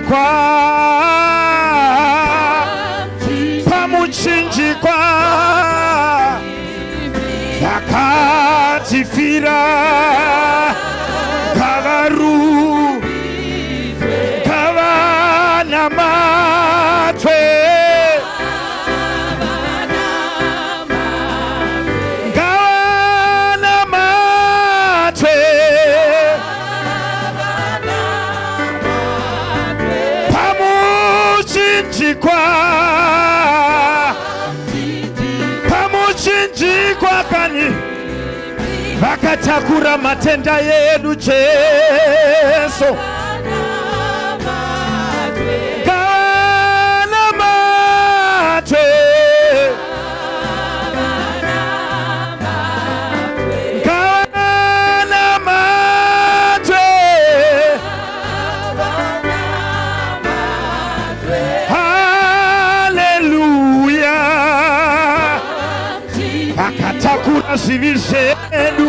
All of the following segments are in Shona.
Pamuchinjikwa, pamuchinjikwa vakatifira kavaru kavanamatwe ngavanamatwe pamuchinjikwa pamuchinjikwa kani vakatakura matenda yedu Jesu ngavanamatwe ngavanamatwe haleluya vakatakura zvivi zvedu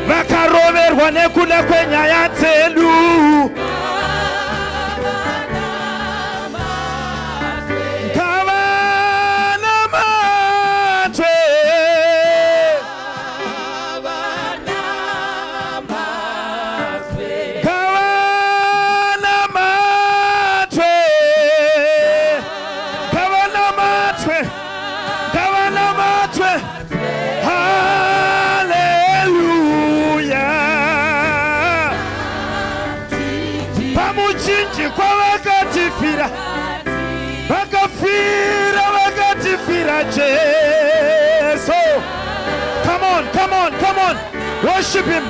vakaroverwa nekuda kwenyaya dzedu ngavanamatwe ngavanamatwe ngavanamatwe ngavanamatwe haleluya pamuchinjikwa vakatifira vakafira vakatifira Jesu come on come on come on worship him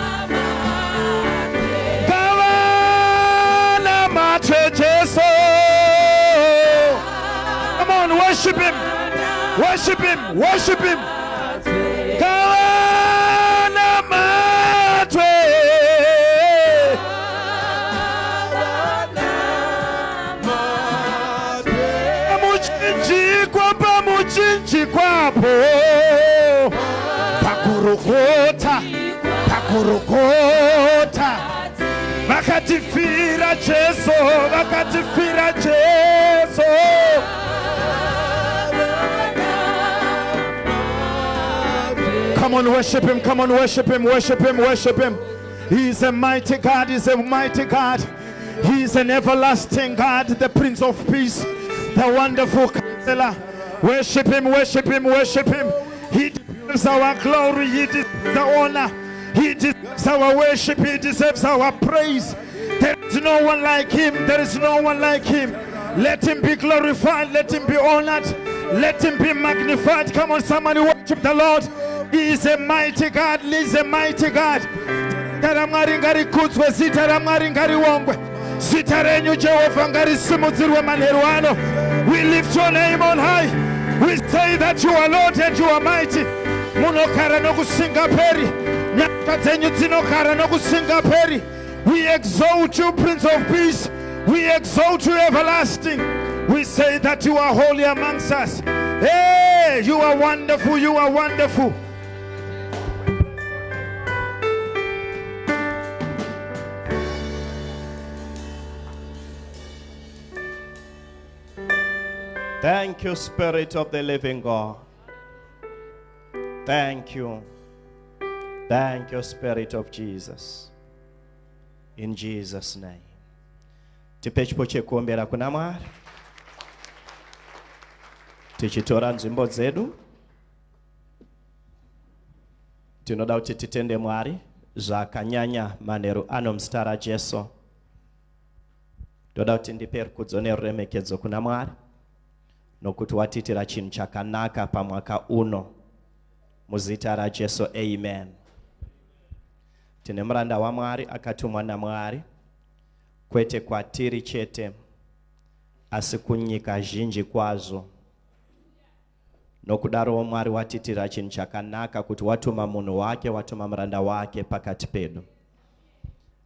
ngavanamatwe Jesu come on worship him worship him worship him ngavanamatwe pamuchinjikwa pamuchinjikwapo pakurokota pakurokota vakatifira Jesu vakatifira Jesu Come on, worship him. Come on, worship him. Worship him. Worship him. He is a mighty God. He's a mighty God. He is an everlasting God, the Prince of Peace, the wonderful counselor. Worship him, worship him, worship him. He deserves our glory. He deserves the honor. He deserves our worship. He deserves our praise. There is no one like him. There is no one like him. Let him be glorified. Let him be honored. Let him be magnified. Come on, somebody worship the Lord. He is a mighty God. He is a mighty God. Zita raMwari ngarikudzwe, zita raMwari ngariongwe. Zita renyu Jehovha ngarisimudzirwe manheru ano. We lift your name on high. We say that you are Lord and you are mighty. Munogara nokusingaperi. Nyasha dzenyu dzinogara nokusingaperi. We exalt you, Prince of Peace. We exalt you, everlasting. We say that you are holy amongst us. Hey, you are wonderful. You are wonderful. Thank you, Spirit of the Living God. Thank you. Thank you, Spirit of Jesus. In Jesus' name. Tipe chipo chekuombera kuna Mwari. Tichitora nzvimbo dzedu. Tinoda kuti titende Mwari zvakanyanya manheru ano muzita raJesu. Ndoda kuti ndipe rukudzo neruremekedzo kuna Mwari nokuti watiitira chinhu chakanaka pamwaka uno muzita raJesu, amen. Tine muranda waMwari akatumwa naMwari kwete kwatiri chete asi kunyika zhinji kwazvo. Nokudarowo Mwari watiitira chinhu chakanaka kuti watuma munhu wake, watuma muranda wake pakati pedu.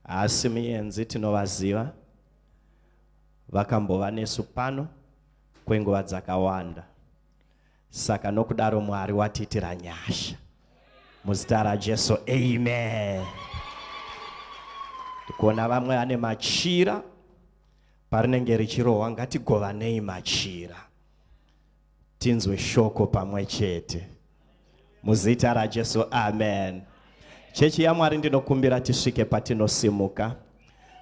Haasi muenzi, tinovaziva, vakambova nesu pano kwenguva dzakawanda. Saka nokudaro Mwari watiitira nyasha muzita raJesu, amen. Ndikuona vamwe ane machira. Parinenge richirohwa ngatigovanei machira. Tinzwe shoko pamwe chete. Muzita raJesu, amen. Chechi yaMwari ndinokumbira tisvike patinosimuka.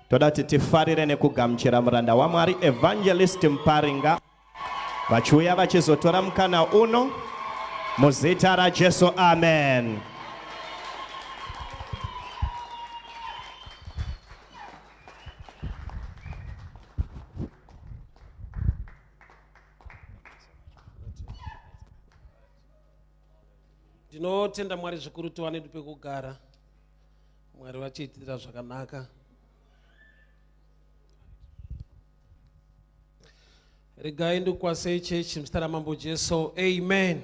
Toda kuti tifarire nekugamuchira muranda waMwari Evangelist Mparinga vachiuya vachizotora mukana uno muzita raJesu, amen. Ndinotenda Mwari zvikuru tiwanedu pekugara. Mwari vachiitira zvakanaka. Regai ndikukwasei chechi muzita raMambo Jesu. Amen.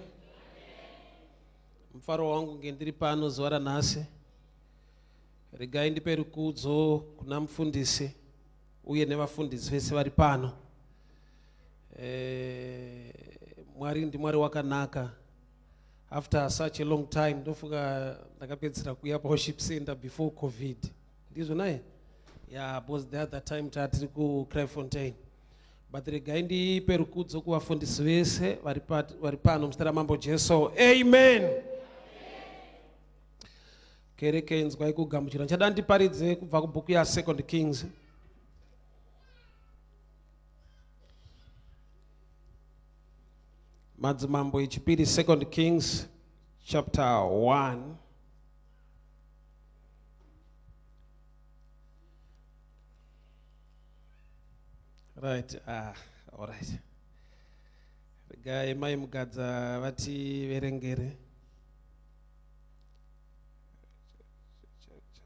Mufaro wangu nge ndiri pano zuva ranhasi. Regai ndipe rukudzo kuna mufundisi uye nevafundisi vese vari pano. Mwari ndiMwari wakanaka. After such a long time, ndofunga ndakapedzisira kuuya paworship center before COVID. Ndizvo naye? Yeah, because the other time tatiri kuCraaifontein. But regai ndipe rukudzo kuvafundisi vese vari pano muzita raMambo Jesu. Amen. Kereke inzwai kugamuchira. Ndichada ndiparidze kubva kubhuku ya 2 Kings. Madzimambo echipiri, 2 Kings chapter 1. Right, all right. Regai mai Mugadza vativerengere.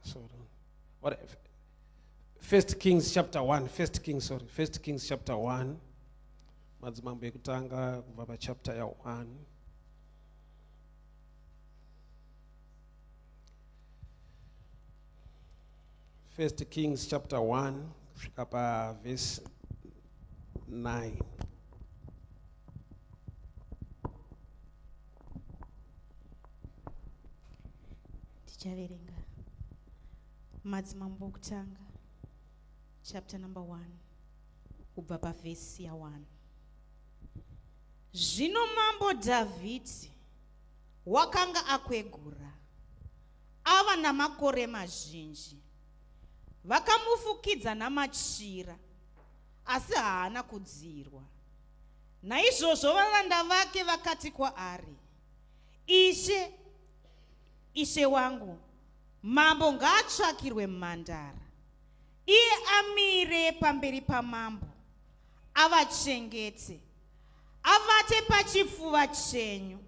Sorry. 1 Kings chapter 1, 1 Kings, sorry, 1 Kings chapter 1. Madzimambo ekutanga kubva pa chapter ya 1. 1 Kings chapter 1 kusvika pa verse 9. Tichaverenga Madzimambo okutanga chapter number 1 kubva pavhesi ya 1. Zvino mambo Dhavhidhi wakanga akwegura ava namakore mazhinji, vakamufukidza namachira, asi haana kudzirwa. Naizvozvo varanda vake vakati kwaari, Ishe, ishe wangu, mambo ngaatsvakirwe mhandara, iye amire pamberi pamambo, avachengete, avate pachifuva chenyu,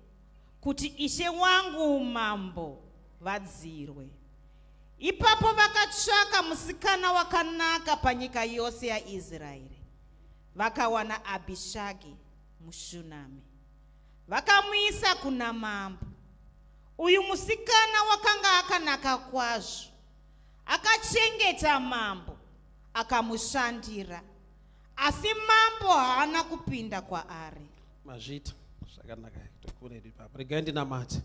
kuti ishe wangu mambo vadzirwe. Ipapo vakatsvaka musikana wakanaka panyika yose yaIsraeri, vakawana Abhishagi muShunami, vakamuisa kuna mambo. Uyu musikana wakanga akanaka kwazvo, akachengeta mambo, akamushandira, asi mambo haana kupinda kwaari. Mazvita zvakanaka tokuredu ipapo. Regai ndinamate.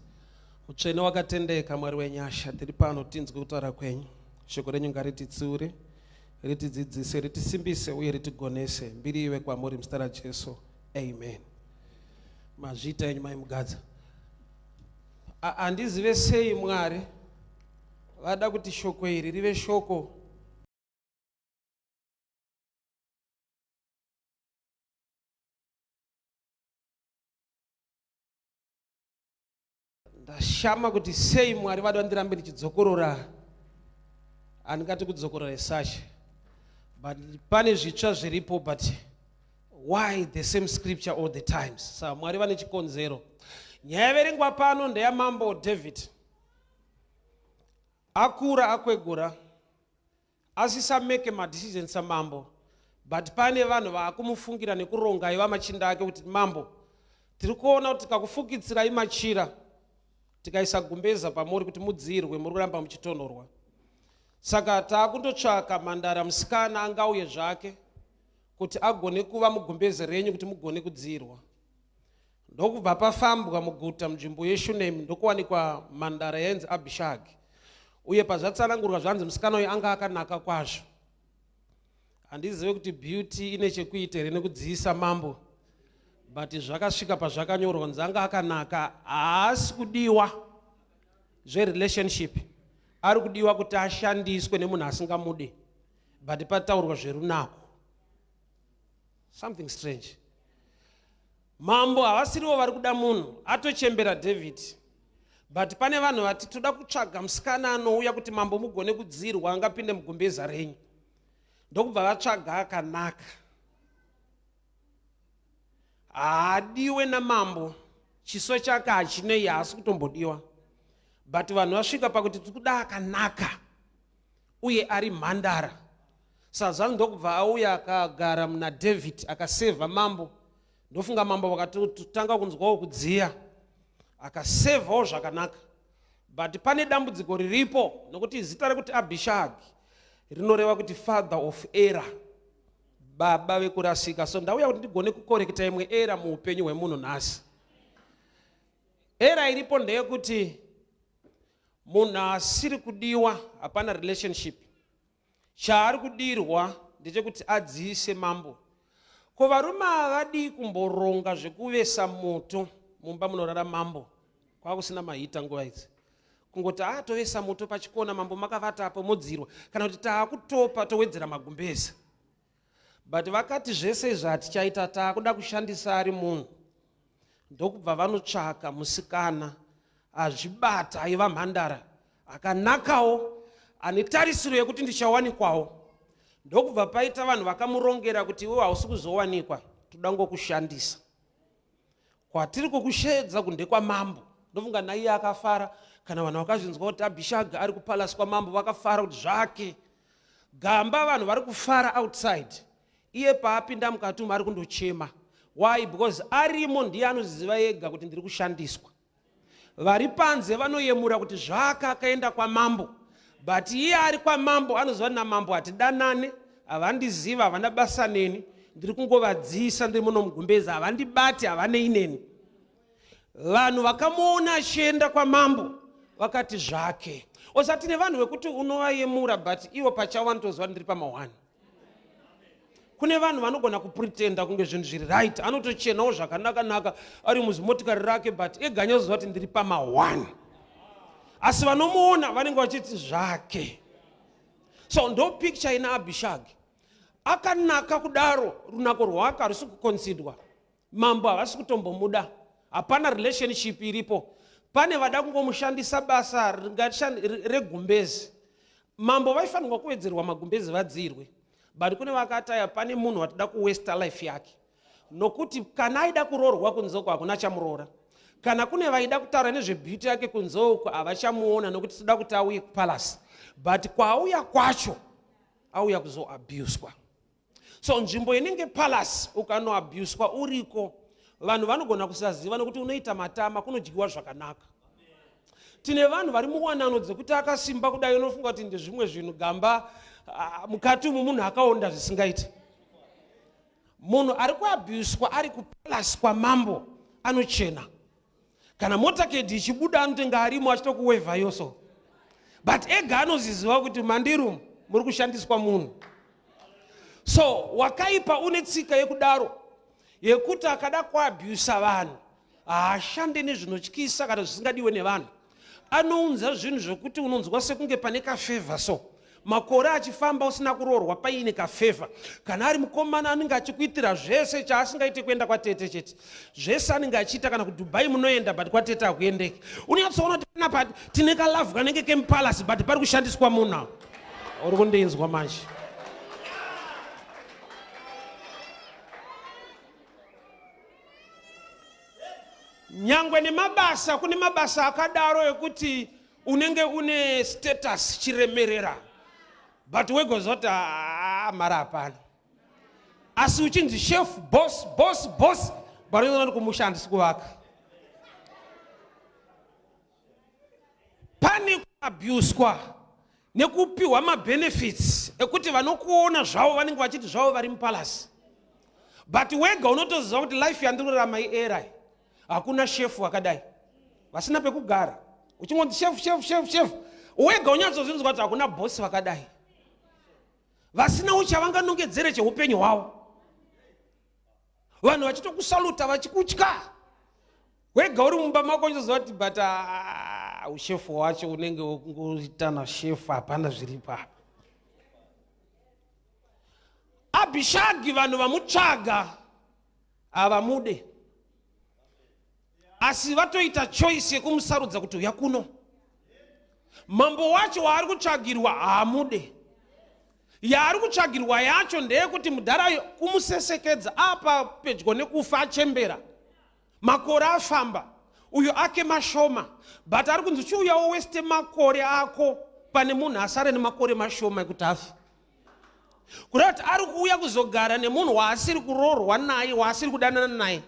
Mutsvene wakatendeka, Mwari wenyasha, tiri pano tinzwe kutaura kwenyu. Shoko renyu ngarititsiure, ritidzidzise, ritisimbise uye ritigonese. Mbiri ive kwamuri muzita raJesu. Amen. Mazvita enyu mai Mugadza. Handizive sei Mwari vada kuti shoko iri rive shoko ndashama kuti sei Mwari vada ndirambe ndichidzokorora. Handingati kudzokorora esashe, but pane zvitsva zviripo, but why the same scripture all the times? Sa Mwari vane chikonzero. Nyaya yaverengwa pano ndeyamambo David akura akwegura, asisameke madecisions samambo, but pane vanhu vaakumufungira nekuronga iva machinda ake kuti mambo, tiri kuona kuti tikakufukitsirai machira tikaisa gumbeza pamuri kuti mudzirwe, muri kuramba muchitonhorwa, saka taakundotsvaka mhandara musikana angauye zvake kuti agone kuva mugumbeze renyu kuti mugone kudzirwa. Ndokubva pafambwa muguta munzvimbo yeShunemi, ndokuwanikwa mhandara yainzi Abhishagi. Uye pazvatsanangurwa zvanzi musikana uyu anga akanaka kwazvo. Handizive kuti beauty ine chekuita here nekudziisa mambo, but zvakasvika pazvakanyorwa kunzi anga akanaka, haasi kudiwa zverelationship, ari kudiwa kuti ashandiswe nemunhu asingamude, but pataurwa zverunako. Something strange. Mambo havasiriwo vari kuda munhu atochembera David, but pane vanhu vati toda kutsvaga musikana anouya kuti mambo mugone kudzirwa, angapinde mugumbeza renyu. Ndokubva vatsvaga akanaka, haadiwe namambo, chiso chake hachinei, haasi kutombodiwa, but vanhu vasvika pakuti tiri kuda akanaka uye ari mhandara. Sazvano ndokubva auya akagara muna David, akasevha mambo. Ndofunga mambo vakatotanga kunzwawo kudziya, akasevhawo zvakanaka, but pane dambudziko riripo, nokuti zita rekuti Abhishagi rinoreva kuti father of error, baba vekurasika. So ndauya kuti ndigone kukorekta imwe error muupenyu hwemunhu nhasi. Error iripo ndeyekuti munhu asiri kudiwa, hapana relationship. Chaari kudirwa ndechekuti adziise mambo. Ko varume havadii kumboronga zvekuvesa moto mumba munorara mambo? Kwakusina mahita nguva idzi, kungoti a tovesa moto pachikona, mambo makavata apo, modzirwa, kana kuti taakutopa towedzera magumbeza. But vakati zvese izvi hatichaita, taakuda kushandisa ari munhu. Ndokubva vanotsvaka musikana azvibata, aiva mhandara akanakawo, ane tarisiro yekuti ndichawanikwawo. Ndokubva paita vanhu vakamurongera kuti iwe hausi kuzowanikwa, toda ngokushandisa. Kwatiri kukushedza kunde kwamambo. Ndofunga naiye akafara kana vanhu vakazvinzwa kuti Abhishaga ari kupalasi kwamambo, vakafara kuti zvake gamba. Vanhu vari kufara outside, iye paapinda mukati umu ari kundochema. Why? Because arimo ndiye anoziva ega kuti ndiri kushandiswa. Vari panze vanoyemura kuti zvaka akaenda kwamambo, but iye ari kwamambo anoziva namambo hatidanane, havandiziva, havana basa neni, ndiri kungovadzisa, ndiri muno mugumbezi, havandibati, havanei neni. Vanhu vakamuona achienda kwamambo vakati zvake. Osati nevanhu vekuti unovayemura, but ivo pachavo vanotoziva ndiri pamahwani. Kune vanhu vanogona kupretenda kunge zvinhu zviri right, anotochenawo zvakanaka-naka ari muzimotikari rake, but ega anyazoziva kuti ndiri pamahwani, asi vanomuona vanenge vachiti zvake. So ndo picture ina Abhishagi. Akanaka kudaro, runako rwake harusi kukonsidwa, mambo havasi kutombomuda, hapana relationship iripo. Pane vada kungomushandisa basa regumbezi. Mambo vaifanirwa kuwedzerwa magumbezi vadzirwe, but kune vakataya pane munhu watida kuwesta life yake, nokuti kana aida kuroorwa kunze uko hakuna chamuroora, kana kune vaida kutaura nezvebeauty yake kunze uko havachamuona, nokuti toda kuti auye kupalasi. But kwaauya kwacho auya kuzoabuswa. So nzvimbo inenge palace, ukanoabuswa uriko, vanhu vanogona kusaziva nokuti unoita matama, kunodyiwa zvakanaka. Tine vanhu vari muwanano dzekuti akasimba kudai, unofunga kuti ndezvimwe zvinhu gamba, mukati umu munhu akaonda zvisingaiti. Munhu ari kuabuswa ari kupalasi kwamambo anochena, kana motakedi ichibuda anotenga arimo achitokuwevha yoso, but ega anoziziva kuti mandirum muri kushandiswa munhu. So wakaipa une tsika yekudaro, yekuti akada kuabhusa vanhu haashande nezvinotyisa kana zvisingadiwe nevanhu. Anounza zvinhu zvekuti unonzwa sekunge pane kafevha. So makore achifamba usina kuroorwa, paine kafevha. Kana ari mukomana anenge achikuitira zvese, chaasingaite kuenda kwatete chete. Zvese anenge achiita, kana kuDubai munoenda, but kwatete hakuendeki. Unonyatsoona kuti panapa tine kalavhu kanenge kemupalasi, but pari kushandiswa munhu. Uri kundinzwa manje? Nyangwe nemabasa, kune mabasa akadaro ekuti unenge une status, chiremerera, but wegozoti haa, mari hapana, asi uchinzi chef, boss, boss, boss, but unoona kuti kumusha handisi kuvaka. Pane kuabuswa nekupiwa mabenefits ekuti vanokuona zvavo vanenge vachiti zvavo vari mupalasi, but wega unotoziva kuti life yandinorarama ierror, hakuna shefu vakadai vasina pekugara. Uchingonzi chef, chef, chef, chef, wega unyatsozvinzwa kuti hakuna bhosi vakadai. Vasinawo chavanganongedzere cheupenyu hwavo. Vanhu vachitokusaluta vachikutya. Wega uri mumba mako uchizoziva kuti but ah, ushefu hwacho unenge wekungoita nashefu, hapana zviripo apa. Abhishagi vanhu vamutsvaga havamude, asi vatoita choice yekumusarudza kuti uya kuno. Mambo wacho waari kutsvagirwa haamude. Yaari kutsvagirwa yacho ndeyekuti mudharayo kumusesekedza apa pedyo nekufa, achembera, makore afamba, uyo ake mashoma, but ari kunzi chiuyawo weste makore ako pane munhu asare nemakore mashoma ekuti afe. Kureva kuti ari kuuya kuzogara nemunhu waasiri kuroorwa naye, waasiri kudanana naye,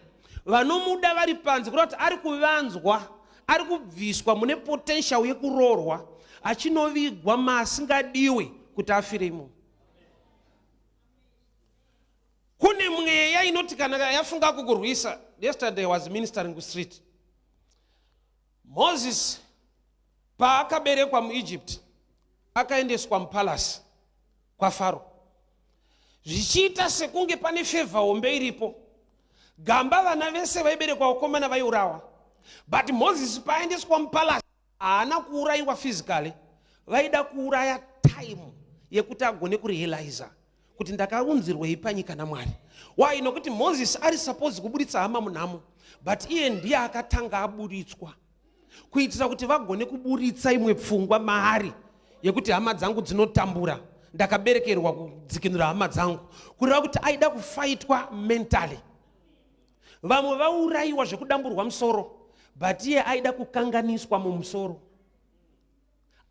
vanomuda vari panze. Kureva kuti ari kuvanzwa, ari kubviswa mune potential yekuroorwa, achinovigwa maasingadiwe kuti afire imomo. Kune mweya inoti kana yafunga kukurwisa. Yesterday was ministering kustreet. Moses paakaberekwa muEgypt, akaendeswa mupalasi kwaFaro, zvichiita sekunge pane favour hombe iripo. Gamba vana vese vaiberekwa vakomana vaiurawa, but Moses paaendeswa mupalasi haana kuurayiwa physically. Vaida kuuraya time yekuti agone kurealiza kuti ndakaunzirwei panyika naMwari. Why? Nokuti Moses ari suppose kuburitsa hama munhamo, but iye ndiye akatanga aburitswa kuitira kuti vagone kuburitsa imwe pfungwa maari yekuti hama dzangu dzinotambura, ndakaberekerwa kudzikinura hama dzangu. Kureva kuti aida kufaitwa mentally. Vamwe vaurayiwa zvekudamburwa musoro, but iye aida kukanganiswa mumusoro.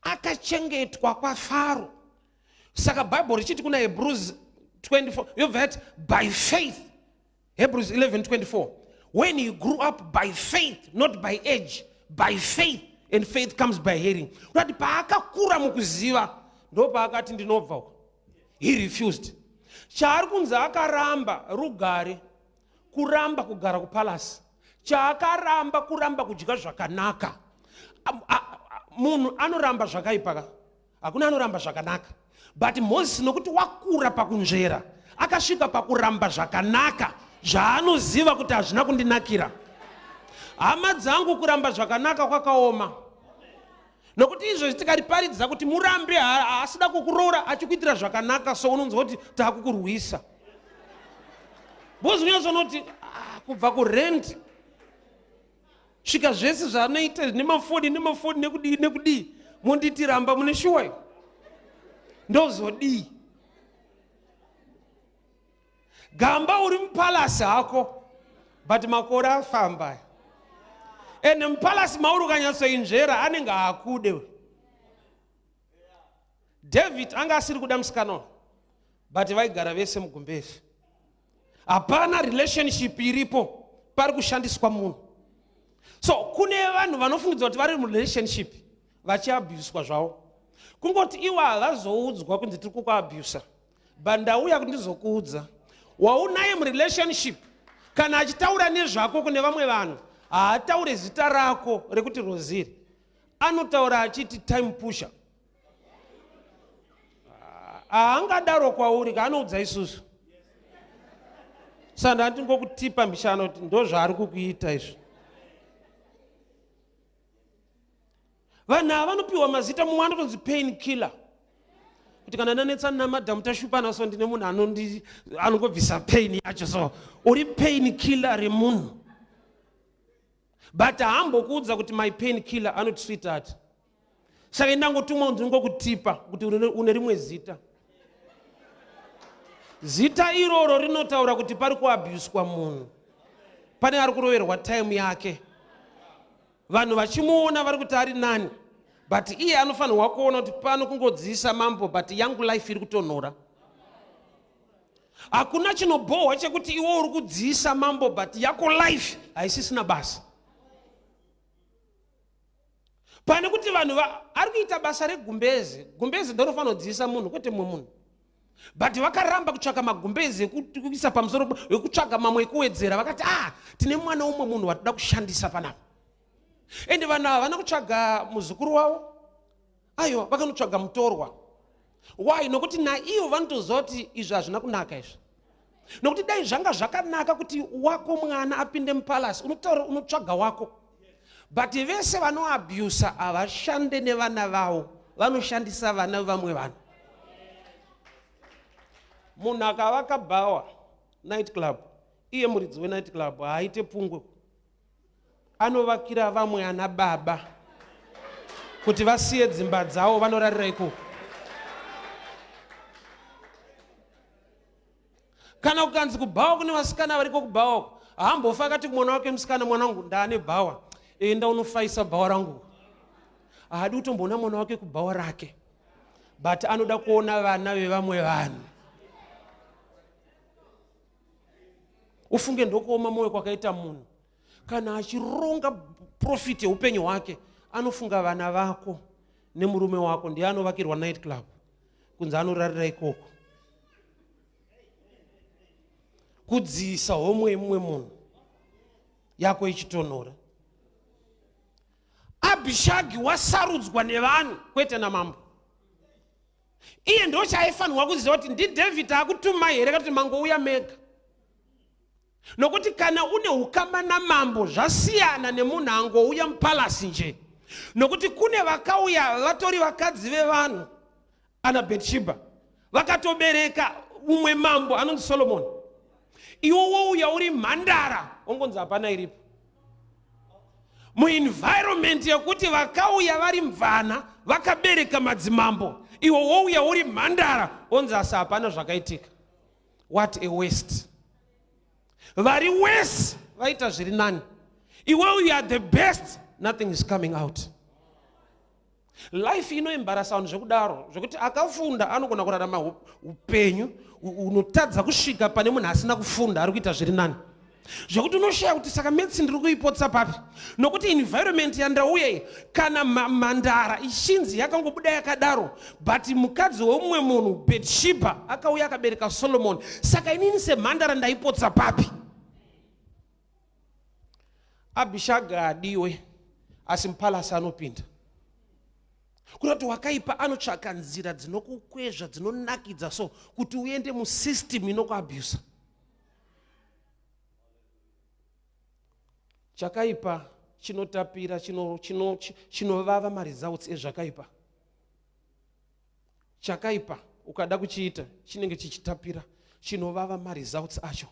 Akachengetwa kwaFaro. Saka Bhaibheri richiti kuna Hebrews 24, yobva yati by faith, Hebrews 11:24, when he grew up by faith, not by age, by faith, and faith comes by hearing. Kurati paakakura mukuziva, ndo paakati ndinobva uko. He refused. Chaari kunzi akaramba rugare, kuramba kugara kupalasi. Chaakaramba kuramba kudya zvakanaka. Munhu anoramba zvakaipa ka, hakuna anoramba zvakanaka. But Moses, nokuti wakura pakunzvera, akasvika pakuramba zvakanaka zvaanoziva kuti hazvina kundinakira. Hama dzangu, kuramba zvakanaka kwakaoma, nokuti izvozvi tikariparidza kuti murambe haasida kukuroora achikuitira zvakanaka, so unonzwa kuti taakukurwisa, because unyatsonoti ah, kubva kurent svika zvese zvaanoita nemafoni nemafoni nekudii nekudii, monditi ramba mune shuwa, ndozodii? Gamba uri mupalasi hako, but makore afamba, ende mupalasi mauri ukanyatsoinzvera anenge aakude. David anga asiri kuda musikana, but vaigara vese mugumbezi. Hapana relationship iripo, pari kushandiswa munhu. So kune vanhu vanofungidzwa kuti vari murelationship vachiabhuswa zvavo, kungoti iwo havazoudzwa kunzi tiri kukuabhusa. But ndauya kuti ndizokuudza, waunaye murelationship, kana achitaura nezvako kune vamwe vanhu, haataure zita rako rekuti Roziri, anotaura achiti time pusher. Haangadaro kwauri, kaanoudza isusu. Saka ndandingokutipa mishano kuti ndo zvaari kukuita izvi. Vanhu ava vanopiwa mazita. Mumwe anotonzi pain killer, kuti kana ndanetsana namadhamu, tashupana, so ndine munhu anongobvisa pain yacho. So uri pain killer remunhu, but haambokuudza kuti my pain killer, anoti sweetheart. Saka indangotumwa kuti ndingokutipa kuti une rimwe zita. Zita iroro rinotaura kuti pari kuabhuswa munhu, pane ari kuroverwa time yake. Vanhu vachimuona vari kuti ari nani, but iye anofanirwa kuona kuti pano kungodziisa mambo, but yangu life iri kutonhora. Hakuna chinobhohwa chekuti iwe uri kudziisa mambo, but yako life haisisina basa. Pane kuti vanhu ari kuita basa regumbezi, gumbezi ndorofanira kudziisa munhu, kwete mumwe munhu, but vakaramba kutsvaka magumbezi ekuisa pamusoro, ekutsvaga mamwe ekuwedzera. Vakati, ah, tine mwana umwe munhu watoda kushandisa panapa. Ende vanhu ava havana kutsvaga muzukuru wavo, aiwa, vakanotsvaga mutorwa. Why? Nokuti naivo vanotoziva kuti izvi hazvina kunaka izvi. Nokuti dai zvanga zvakanaka kuti wako mwana apinde mupalasi, unotaura unotsvaga wako. But vese vanoabusa havashande nevana vavo, vanoshandisa vana vevamwe vanhu. Munhu akavaka bhawa, night club, iye muridzi wenight club haaite pungwe, anovakira vamwe ana baba kuti vasiye dzimba dzavo vanorarira ikoko. Kana kukanzi kubhawa kune vasikana variko kubhawa, haambofa akati kumwana wake musikana, mwana wangu ndaane bhawa, enda unofaisa bhawa rangu. Haadi kutomboona mwana wake kubhawa rake, but anoda kuona vana vevamwe vanhu. Ufunge ndokuoma mwoyo kwakaita munhu kana achironga profit yeupenyu hwake, anofunga vana vako nemurume wako ndiye anovakirwa night club kunzi anorarira ikoko, kudziisa homwe yemumwe munhu yako ichitonhora. Abhishagi wasarudzwa nevanhu kwete namambo. Iye ndo chaaifanirwa kuziva kuti ndiDhavhidhi akutumai here kana kuti mangouya mega. Nokuti kana une ukama namambo zvasiyana nemunhu angouya mupalasi nje. Nokuti kune vakauya vatori vakadzi vevanhu ana Bethsheba vakatobereka umwe mambo anonzi Solomon. Iwo wouya uri mhandara ongonzi hapana iripo. Muenvironment yekuti vakauya vari mvana vakabereka madzimambo, iwo wouya uri mhandara onzi asi hapana zvakaitika. What a waste. Vari worse vaita zviri nani, iwe you are the best, nothing is coming out. Life inoembarasa vanhu zvekudaro, zvekuti akafunda anogona kurarama upenyu unotadza kusvika pane munhu asina kufunda ari kuita zviri nani, zvekuti unoshaya kuti saka medicine ndiri kuipotsa papi. Nokuti environment yandauya iyi, kana mhandara ichinzi yakangobuda yakadaro, but mukadzi wemumwe munhu Bethsheba akauya akabereka Solomon, saka inini semhandara ndaipotsa papi? Abhishaga adiwe, asi mupalasi anopinda. Kunoti wakaipa anotsvaka nzira dzinokukwezva dzinonakidza so kuti uende musystem inokuabusa. Chakaipa chinotapira, chinovava maresults ezvakaipa. Chakaipa ukada kuchiita chinenge chichitapira, chinovava maresults acho.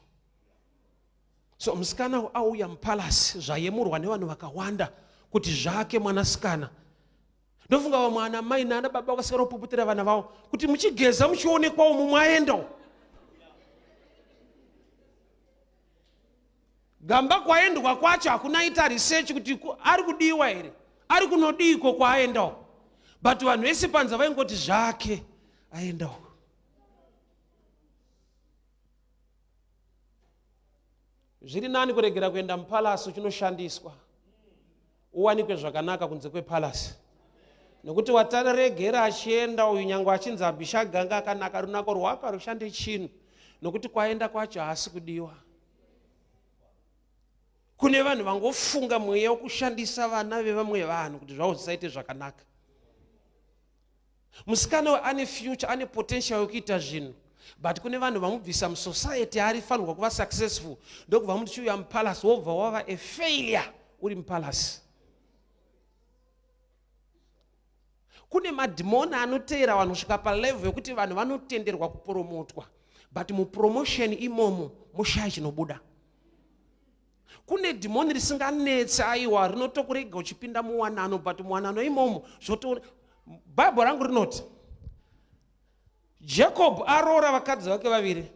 So musikana auya mupalasi zvayemurwa nevanhu vakawanda kuti zvake mwanasikana. Ndofunga vamwe ana mai naana baba vakaswera kupuputira vana vavo kuti muchigeza muchionekwawo mumwe aendawo. Gamba kwaendwa kwacho hakuna ita research kuti ari kudiwa here, ari kunodiiko kwaaendawo. But vanhu vese panza vaingoti zvake aendawo. Zviri nani kuregera kuenda mupalasi uchinoshandiswa, uwanikwe zvakanaka kunze kwepalasi. Nokuti wataregera achienda uyu, nyange achinzi Abhishaga anga akanaka, runako rwako harushande chinhu, nokuti kwaenda kwacho haasi kudiwa. Kune vanhu vangofunga mweya wekushandisa vana vevamwe vanhu kuti zvavo zvisaite zvakanaka. Musikana uyu ane future, ane potential yekuita zvinhu, but kune vanhu vamubvisa musociety arifanirwa kuva successful, ndokubva muti chiuya mupalace, wobva wava a failure uri mupalace. Kune madhimoni anoteera vanhu kusvika palevel yekuti vanhu vanotenderwa kupromotwa, but mupromotion imomo mushaya chinobuda. Kune dhimoni risinganetsi, aiwa, rinotokurega uchipinda muwanano, but muwanano imomo zvoto. Bhaibheri rangu rinoti Jacob aroora vakadzi vake vaviri.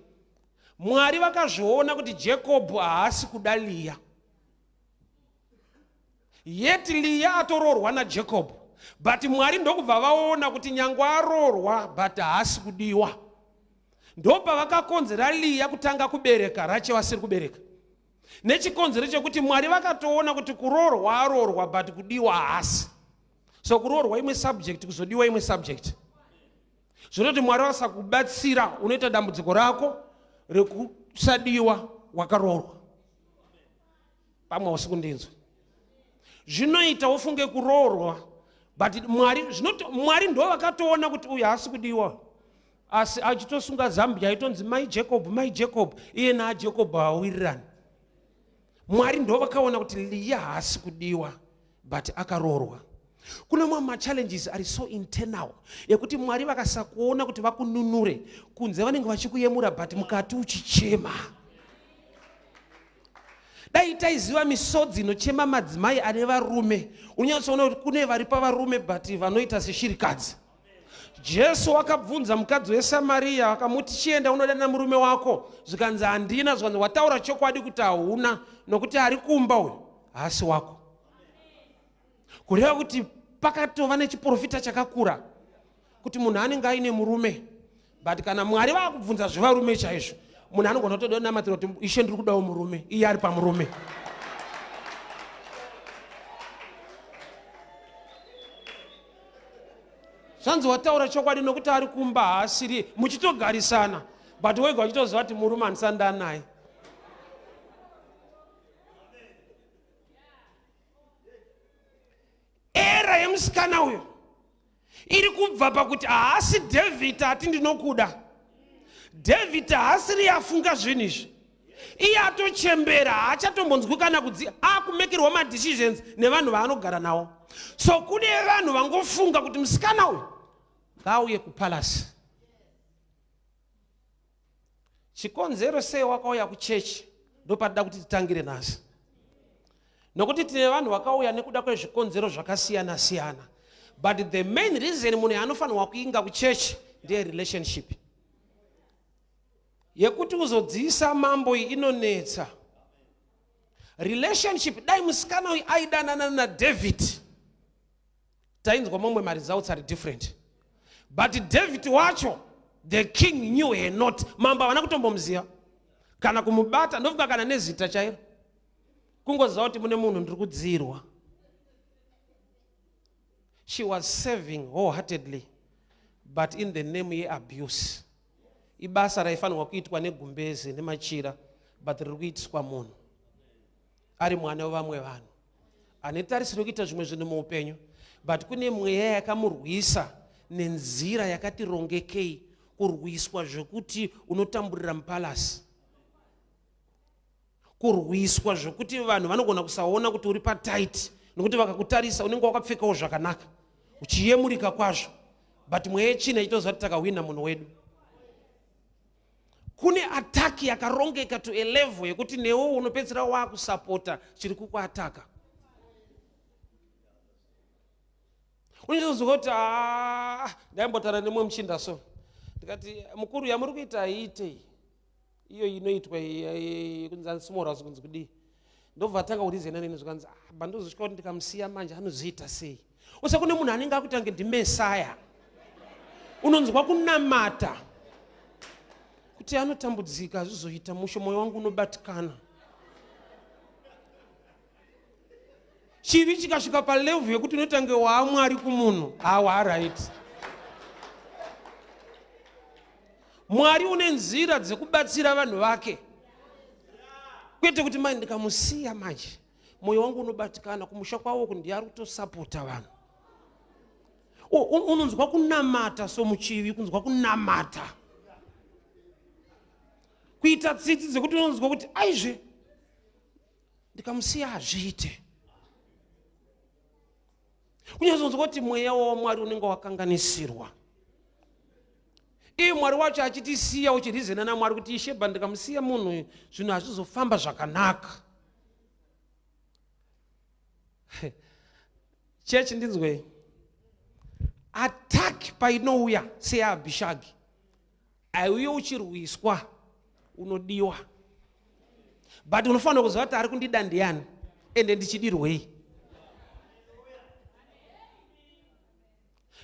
Mwari vakazviona kuti Jacob haasi kuda Leah, yet Leah atoroorwa naJacob, but Mwari ndokubva vaona kuti nyange aroorwa but haasi kudiwa. Ndopavakakonzera Leah kutanga kubereka, Rachel asiri kubereka, nechikonzero chekuti Mwari vakatoona kuti kuroorwa aroorwa but kudiwa haasi. So kuroorwa imwe subject, kuzodiwa imwe subject. Zvinoti Mwari vasakubatsira unoita dambudziko rako rekusadiwa wakaroorwa. Pamwe hausi kundinzwa. Zvinoita ufunge kuroorwa, But Mwari zvinoto Mwari ndo vakatoona kuti uyu haasi kudiwa. Asi achitosunga Zambia aitonzi mai Jacob, mai Jacob, iye naJacob hawawirirani. Mwari ndo vakaona kuti Leah haasi kudiwa but akaroorwa. Kune mamwe machallenges ari so internal ekuti Mwari vakasakuona kuti vakununure kunze vanenge vachikuyemura but mukati uchichema. Dai taiziva misodzi inochema madzimai ane varume, unonyatsoona kuti kune vari pavarume but vanoita seshirikadzi. Jesu wakabvunza mukadzi weSamaria akamuti, chienda unodana murume wako. Zvikanzi handina. Zvikanzi wataura chokwadi kuti hauna, nokuti ari kumba uyu haasi wako. Kureva kuti pakatova nechiprofita chakakura kuti munhu anenge aine murume, but kana Mwari vakubvunza zvevarume chaizvo, munhu anogona kutoda kunamatira kuti ishe ndiri kudawo murume, iye ari pamurume. Zvanzi wataura chokwadi nokuti ari kumba haasiri, muchitogarisana but wega uchitoziva kuti murume handisati ndanaye. Era yemusikana uyo iri kubva pakuti haasi David ati ndinokuda. David haasiri afunga zvinhu izvi, iye atochembera, haachatombonzwi kana kudzi akumekerwa madecisions nevanhu vaanogara navo. So kune vanhu vangofunga kuti musikana uyu ngaauye kupalasi. Chikonzero sei wakauya kuchechi ndopatida kuti titangire nhasi, nokuti tine vanhu vakauya nekuda kwezvikonzero zvakasiyana siyana, but the main reason munhu yaanofanirwa kuinga kuchechi ndeye relationship yekuti uzodziisa mambo iyi inonetsa. Relationship, dai musikana uyu aidanana naDavid tainzwa mamwe maresults ari different, but David wacho, the king knew her not. Mambo havana kutombomuziva kana kumubata, ndofunga kana nezita chairo, kungoziva kuti mune munhu ndiri kudzirwa. She was serving wholeheartedly, but in the name yeabuse. Ibasa raifanirwa kuitwa negumbeze nemachira, but riri kuitiswa munhu ari mwana wevamwe vanhu ane tarisiro yekuita zvimwe zvinhu muupenyu, but kune mweya yakamurwisa nenzira yakati rongekei, kurwiswa zvekuti unotamburira mupalasi, kurwiswa zvekuti vanhu vanogona kusaona kuti uri patight, nokuti vakakutarisa unenge wakapfekawo zvakanaka uchiyemurika kwazvo, but mweya yechina ichitoziva kuti takahwina munhu wedu. Kune ataki yakarongeka to a level yekuti newo unopedzisira wakusapota chiri kukuataka. Unozonzwa kuti ndaimbotara nemumwe muchinda so, ndikati mukuru yamuri kuita haiitei iyo inoitwa kunzi ansimora kunzi kudii, ndobva atanga kurizena neni, zvikanzi bandozosvika kuti ndikamusiya manje anozoita sei. Use kune munhu anenge akuita kunge ndimesaya, unonzwa kunamata kuti anotambudzika hazvizoita musho, mwoyo wangu unobatikana. Chivi chikasvika palevhu yekuti unotange waamwari kumunhu, hawa right. Mwari une nzira dzekubatsira vanhu vake, kwete kuti mai ndikamusiya manje mwoyo wangu unobatikana, kumusha kwavo uku ndiye ari kutosapota vanhu. Unonzwa kunamata somuchivi, kunzwa kunamata, kuita tsitsi dzekuti unonzwa kuti aizve ndikamusiya hazviite. Kunyazonzwa kuti mweya waMwari unenge wakanganisirwa, iye Mwari wacho achitisiya uchirizena naMwari kuti isheba ndikamusiya munhu zvinhu hazvizofamba zvakanaka. Chechi ndinzwei, attack painouya seyaAbhishagi, aiuye uchirwiswa, unodiwa, but unofanira kuziva kuti ari kundida ndiani ende ndichidirwei,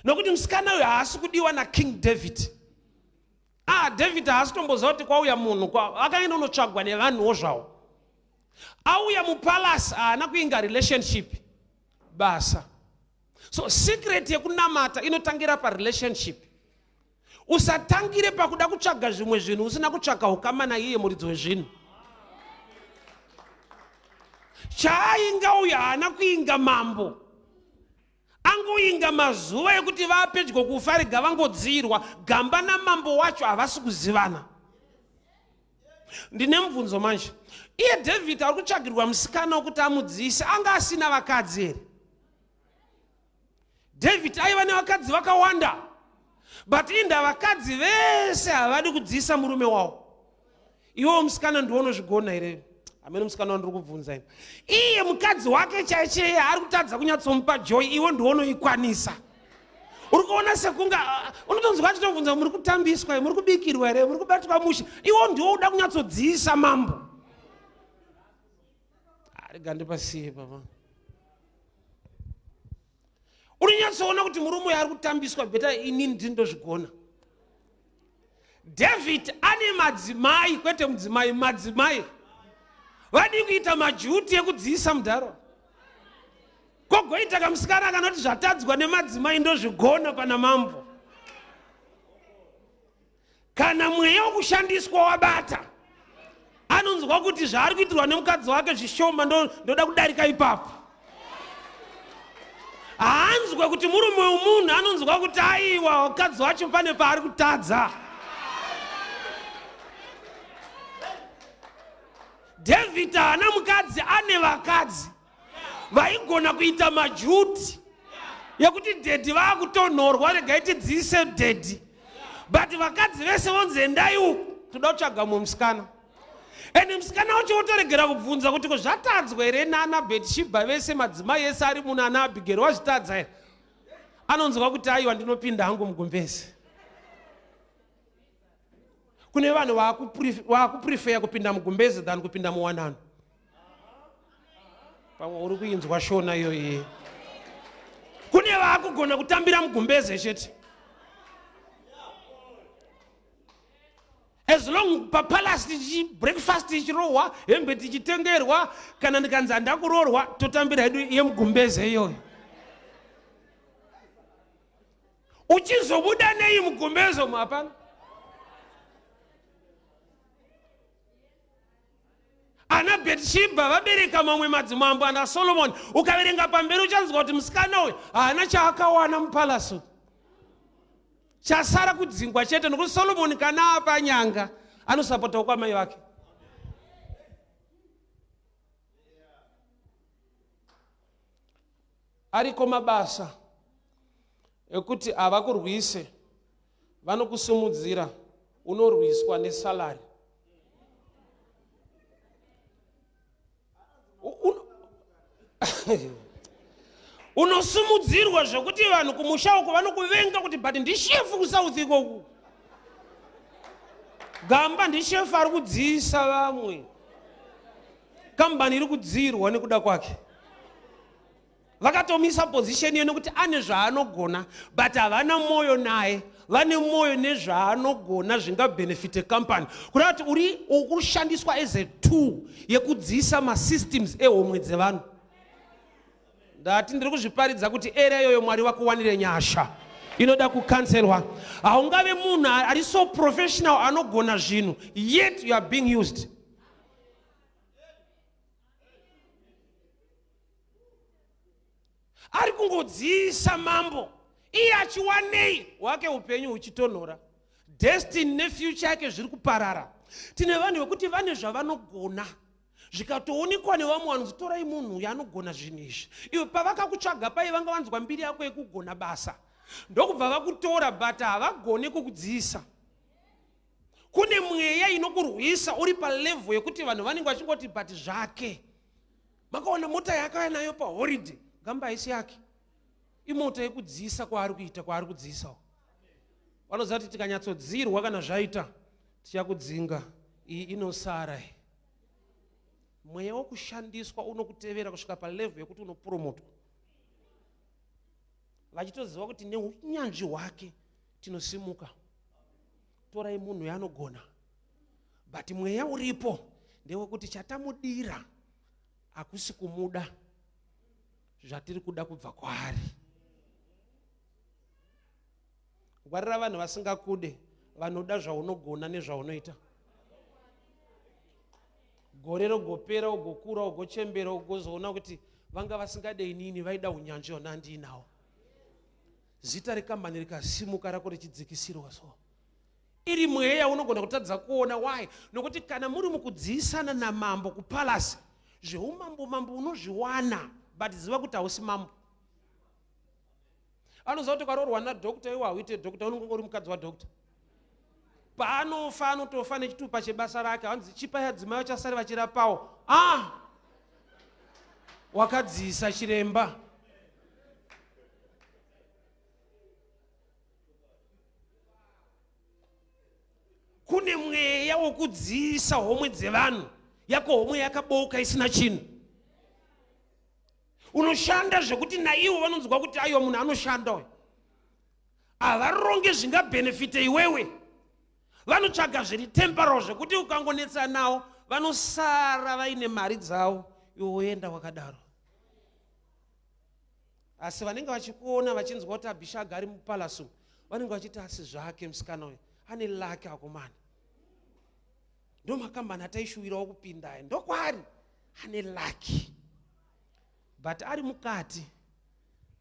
nokuti musikana uyu haasi kudiwa naKing David. David haasi kutomboziva kuti kwauya munhu, akaenda unotsvagwa nevanhuwo zvavo, auya mupalasi, haana kuinga relationship basa. So secret yekunamata inotangira parelationship. Usatangire pakuda kutsvaga zvimwe zvinhu usina kutsvaga ukama naiye muridzi wezvinhu. Chaainga uyu haana kuinga mambo. Angoinga mazuva ekuti vapedyo kufa, rega vangodziirwa. Gamba namambo wacho havasi kuzivana. Ndine mubvunzo manje. Iye David ari kutsvagirwa musikana wekuti amudziise, anga asina vakadzi here? David aiva nevakadzi vakawanda, but inda vakadzi vese havadi kudziisa murume wavo. Iwewo musikana ndiwo unozvigona here? Hamene musikana wandiri kubvunza ini. Iye mukadzi wake chaicheye ari kutadza kunyatsomupa joy, iwe ndiwo unoikwanisa. Uri kuona sekunga unotonzwa achitobvunza, muri kutambiswa, muri kubikirwa here, muri kubatwa mushe? Iwe ndiwo uda kunyatsodziisa mambo. Rega ndipasiye baba. Unonyatsoona kuti murume uyu ari kutambiswa, beta inini ndindozvigona. David ane madzimai, kwete mudzimai, madzimai. Vadii kuita majuti ekudziisa mudharo? Kogoita kamusikana kanoti zvatadzwa nemadzimai ndozvigona pana mambo. Kana mweya wokushandiswa wabata, anonzwa kuti zvaari kuitirwa nemukadzi wake zvishoma, ndoda kudarika ipapo. Haanzwe kuti murume wemunhu, anonzwa kuti aiwa, mukadzi wacho pane paari kutadza. David haana mukadzi, ane vakadzi vaigona kuita majuti yekuti dhedhi vakutonhorwa, regai tidziise dhedhi. But vakadzi vese vonzi endai uku, toda kutsvaga mumwe musikana. Ende musikana wacho wotoregera kubvunza kuti ko zvatadzwa here nana Bhetshibha vese, madzimai ese ari muno, ana Abhigeri wazvitadza here? Anonzwa kuti aiwa, ndinopinda hangu mugumbezi. Kune vanhu vakuprefeya kupinda mugumbezi than kupinda muwanano. Pamwe uri kuinzwa shona iyoyi. Kune vaakugona kutambira mugumbeze chete. As long papalace tichi breakfast ichirohwa, hembe tichitengerwa, kana ndikanzi handakuroorwa, totambira hedu yemugumbeze iyoyo. Uchizobuda nei mugumbeze umu? Hapana. Ana Bhetshibha vabereka mamwe madzimambo ana Solomon. Ukaverenga pamberi uchanzwa kuti musikana uyu haana chaakawana mupalace, chasara kudzingwa chete, nokuti Solomon kana apa nyanga anosapotawo kwamai vake. Ariko mabasa ekuti havakurwise, vanokusimudzira, unorwiswa nesalari. Unosumudzirwa zvekuti vanhu kumusha uko vanokuvenga kuti but ndishefu kuSouth ikoku. Gamba ndishefu ari kudziisa vamwe. Kambani iri kudziirwa nekuda kwake. Vakatomisa position iyo nekuti ane zvaanogona, but havana mwoyo naye. Vane mwoyo nezvaanogona zvingabhenefite company. Kureva kuti uri kushandiswa as a tool yekudziisa masystems ehomwe dzevanhu. Ndati ndiri kuzviparidza kuti era iyoyo Mwari vakuwanire nyasha inoda kukanselwa. Haungave munhu ari so professional anogona zvinhu, yet you are being used. Ari kungodziisa mambo, iye achiwanei hwake upenyu huchitonhora, destiny nefuture yake zviri kuparara. Tine vanhu vekuti vane zvavanogona zvikatoonekwa nevamwe vanhu, torai munhu uyu anogona zvinhu izvi. Iwe pavakakutsvaga pai vanga vanzwa mbiri yako yekugona basa, ndokubva vakutora, but havagone kukudziisa. Kune mweya inokurwisa uri palevel yekuti vanhu vanenge vachingoti but zvake. Makaona mota yaakauya nayo paholiday, gamba haisi yake, imota yekudziisa kwaari kuita, kwaari kudziisawo. Vanoziva kuti tikanyatsodzirwa kana zvaita tichakudzinga, iyi inosara. Mweya wokushandiswa unokutevera kusvika palevel yekuti unopromotwa, vachitoziva kuti neunyanzvi hwake tinosimuka. Torai munhu yaanogona, but mweya uripo ndewekuti chatamudira hakusi kumuda zvatiri kuda kubva kwaari. Ngwarira vanhu vasingakude, vanoda zvaunogona nezvaunoita. Gore rogopera, ugokura, ugochembera, ugozoona kuti vanga vasingade inini, vaida unyanzvi hona ndiinawo. Zita rekambani rikasimuka rako richidzikisirwa so. Iri mweya unogona kutadza kuona why? Nokuti kana muri mukudziisana namambo kupalasi, zveumambo mambo unozviwana, but ziva kuti hausi mambo. Anoziva kuti ukaroorwa nadoctor iwe hauite doctor, unenge uri mukadzi wadoctor. Paanofa anotofa nechitupa chebasa rake, hanzi chipa yadzimai vachasare vachirapawo. Ah! Wakadziisa chiremba. Kune mweya wokudziisa homwe dzevanhu, yako homwe yakabooka isina chinhu. Unoshanda zvekuti naivo vanonzwa kuti aiwa munhu anoshanda uyu. Havaronge zvingabhenefite iwewe, vanotsvaga zviri temporal zvekuti ukangonetsa nawo vanosara vaine mari dzavo, iwe woenda wakadaro. Asi vanenge vachikuona vachinzwa kuti Abhishaga ari mupalace umu, vanenge vachiti asi zvake musikana uyu ane laki akomana, ndo makambani ataishuwirawo kupinda aya, ndokwari ane laki. But ari mukati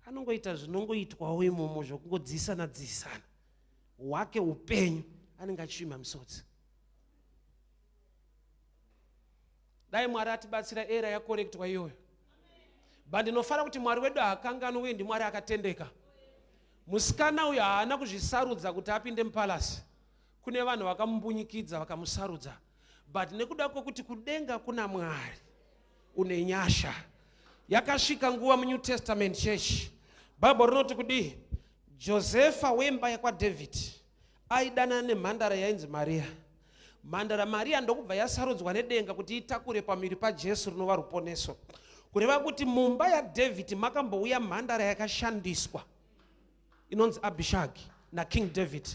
anongoita zvinongoitwawo imomo zvokungodziisana dziisana, hwake upenyu anenge achisvimha misodzi. Dai Mwari atibatsira era yakorektwa iyoyo. But ndinofara kuti Mwari wedu haakanganwi uye ndiMwari akatendeka. Musikana uyu haana kuzvisarudza kuti apinde mupalasi. Kune vanhu vakamumbunyikidza vakamusarudza, but nekuda kwekuti kudenga kuna Mwari une nyasha. Yakasvika nguva muNew Testament Church, Bible rinoti kudii? Josefa wemba yakwaDavid aidanana nemhandara yainzi Maria. Mhandara Maria ndokubva yasarudzwa nedenga kuti itakure pamuviri paJesu rinova ruponeso. Kureva kuti mumba yaDavid makambouya mhandara yakashandiswa inonzi Abishagi naKing David.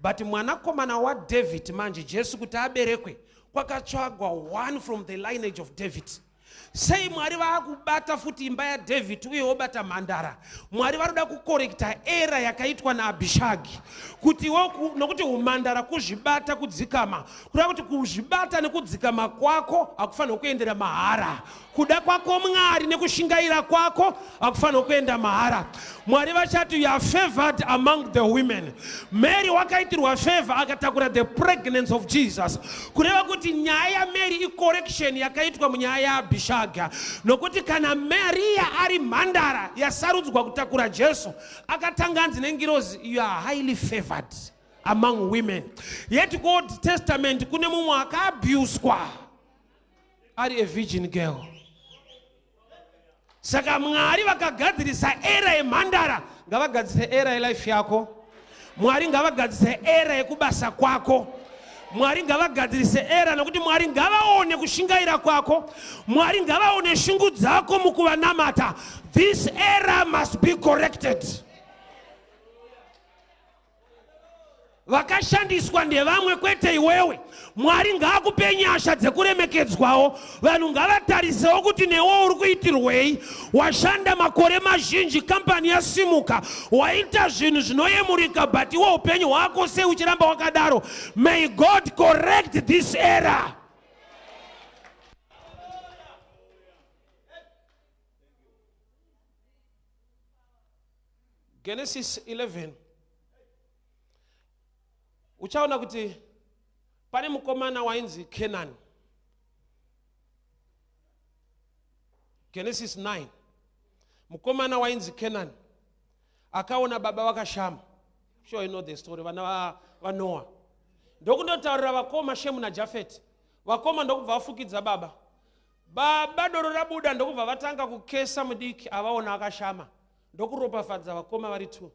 But mwanakomana waDavid manje Jesu kuti aberekwe kwakatsvagwa one from the lineage of David. Sei Mwari vaakubata futi imba yaDavid uye wobata mhandara? Mwari varoda kukorekta era yakaitwa naAbishagi kuti nokuti umhandara kuzvibata kudzikama, kureva kuti kuzvibata nekudzikama kwako hakufanirwa kuendera mahara. Kuda kwako Mwari nekushingaira kwako hakufanirwa kuenda mahara. Mwari vachati you are favored among the women. Mary wakaitirwa favor akatakura the pregnancy of Jesus. Kureva kuti nyaya yaMary icorrection yakaitwa munyaya yaAbishaga, nokuti kana Maria ari mhandara yasarudzwa kutakura Jesu, akatanga anzi nengirozi you are highly favored among women. Yet kuOld Testament kune mumwe akaabuswa ari a virgin girl. Saka Mwari vakagadzirisa era yemhandara, ngavagadzirise era yelife yako. Mwari ngavagadzirise era yekubasa kwako. Mwari ngavagadzirise era, nokuti Mwari ngavaone kushingaira kwako. Mwari ngavaone shungu dzako mukuvanamata. This era must be corrected. Vakashandiswa ndevamwe kwete iwewe. Mwari ngaakupe nyasha dzekuremekedzwawo. Vanhu ngavatarisewo kuti newe uri kuitirwei. Washanda makore mazhinji, kampani yasimuka, waita zvinhu zvinoyemurika, but iwe upenyu hwako sei uchiramba wakadaro? May God correct this error. Genesis 11 uchaona kuti pane mukomana wainzi Kenani. Genesis 9 mukomana wainzi Kenani akaona baba vakashama. Sure you know the story, vana vaNoah. Ndokundotaurira vakoma Shemu naJafeti. Vakoma ndokubva vafukidza baba. Baba doro rabuda ndokubva vatanga kukesa mudiki avaona akashama, ndokuropafadza vakoma vari 2.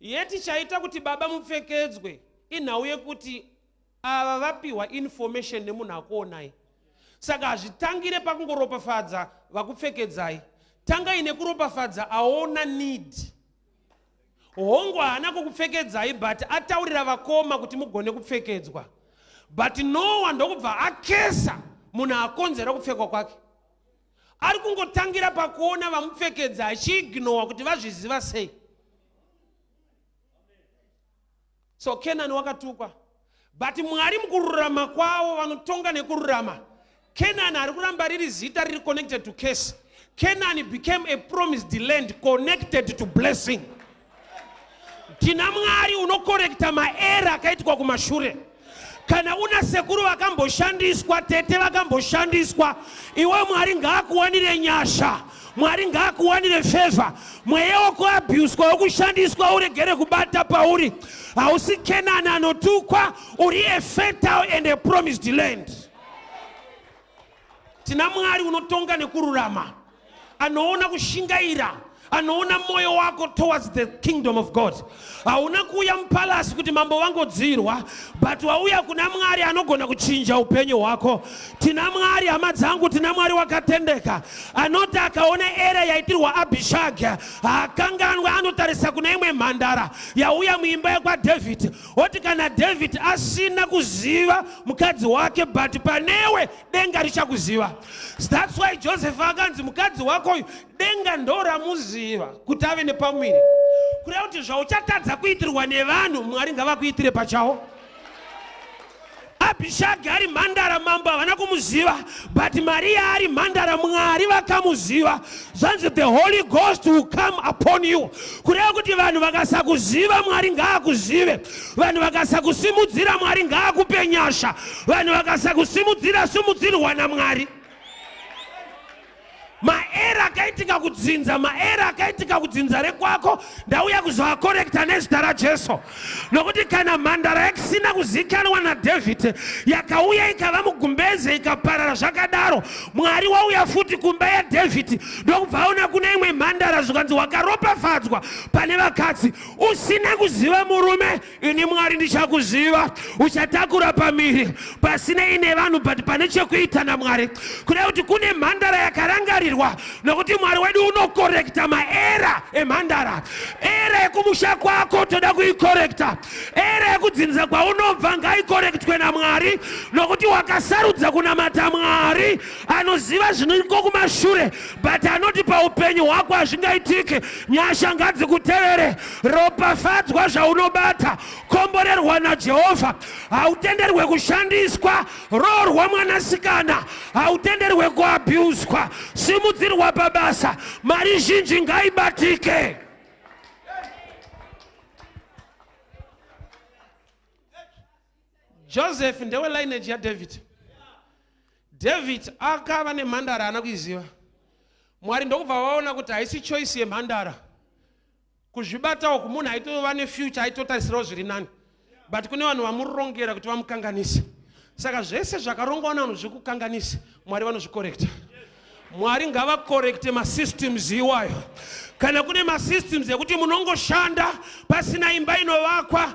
Yeti chaita kuti baba mupfekedzwe inhau yekuti ava vapiwa information nemunhu akuonai. Saka hazvitangire pakungoropafadza vakupfekedzai. Tangai nekuropafadza aona need. Hongu haana kukupfekedzai but ataurira vakoma kuti mugone kupfekedzwa. But Noah ndokubva akesa munhu akonzera kupfekwa kwake. Ari kungotangira pakuona vamupfekedza achiignowa kuti vazviziva sei. So Kenani wakatukwa, but Mwari mukururama kwavo vanotonga nekururama. Kenani ari kuramba riri zita riri connected to curse. Kenani became a promised land connected to blessing. Tina Mwari unokorekta maera akaitwa kumashure. Kana una sekuru vakamboshandiswa, tete vakamboshandiswa, iwe Mwari ngaakuwanire nyasha, Mwari ngaakuwanire favor. Mweya wekuabhuswa, wekushandiswa uregere kubata pauri. Hausi Kenani anotukwa, uri a fertile and a promised land. Tina Mwari unotonga nekururama, anoona kushingaira, anoona moyo wako towards the kingdom of God. Hauna kuuya mupalasi kuti mambo vangodzirwa, but wauya kuna Mwari anogona kuchinja upenyu hwako. Tina Mwari, hama dzangu, tina Mwari wakatendeka, anoti akaona era yaitirwa Abhishagi haakanganwe, anotarisa kuna imwe mhandara yauya muimba yekwaDhavhidhi, oti kana David asina kuziva mukadzi wake, but panewe denga richakuziva. That's why Joseph akanzi mukadzi wako uyu denga ndo ramuziva kuti ave nepamuviri, kureva kuti zvauchatadza kuitirwa nevanhu Mwari ngavakuitire pachawo. Abhishagi ari mhandara, mambo havana kumuziva, but Mariya ari mhandara, Mwari vakamuziva. Zvanzi the Holy Ghost will come upon you, kureva kuti vanhu vakasakuziva Mwari ngaakuzive, vanhu vakasakusimudzira Mwari ngaakupe nyasha, vanhu vakasakusimudzira simudzirwa naMwari. Maera akaitika kudzinza, maera akaitika kudzinza rekwako, ndauya kuzoakorekta nezita raJesu. Nokuti kana mhandara yakisina kuzikanwa naDhavhidhi yakauya ikava mugumbeze ikaparara zvakadaro, Mwari wauya futi kumba yaDhavhidhi ndokubva aona kune imwe mhandara, zvikanzi wakaropafadzwa pane vakadzi, usina kuziva murume, ini Mwari ndichakuziva. Uchatakura pamiri pasinei nevanhu, but pane chekuita naMwari. Kuda kuti kune mhandara yakarangarirwa, nokuti Mwari wedu unokorekta maera emhandara. Era yekumusha kwako toda kuikorekta, era yekudzinza kwaunobva ngaikorektwe naMwari, nokuti wakasarudza kunamata Mwari anoziva zviniko kumashure, but anoti paupenyu hwako hazvingaitike. Nyasha ngadzikutevere, ropafadzwa zvaunobata, komborerwa naJehovha. Hautenderwe kushandiswa, roorwa mwanasikana, hautenderwe kuabhuswa, simudzirwa pabasa, mari zhinji ngaibatike. Joseph ndewe lineage yaDavid. David akava nemhandara haana kuiziva. Mwari ndokubva vaona kuti haisi choice yemhandara kuzvibata uku, munhu aitova nefuture, aitotarisirawo zviri nani, but kune vanhu vamurongera kuti vamukanganise. Saka zvese zvakarongwa navanhu zvekukanganisa, Mwari vanozvikorekta. Mwari ngavakorekte masystems iwayo. Kana kune masystems ekuti munongoshanda pasina imba inovakwa,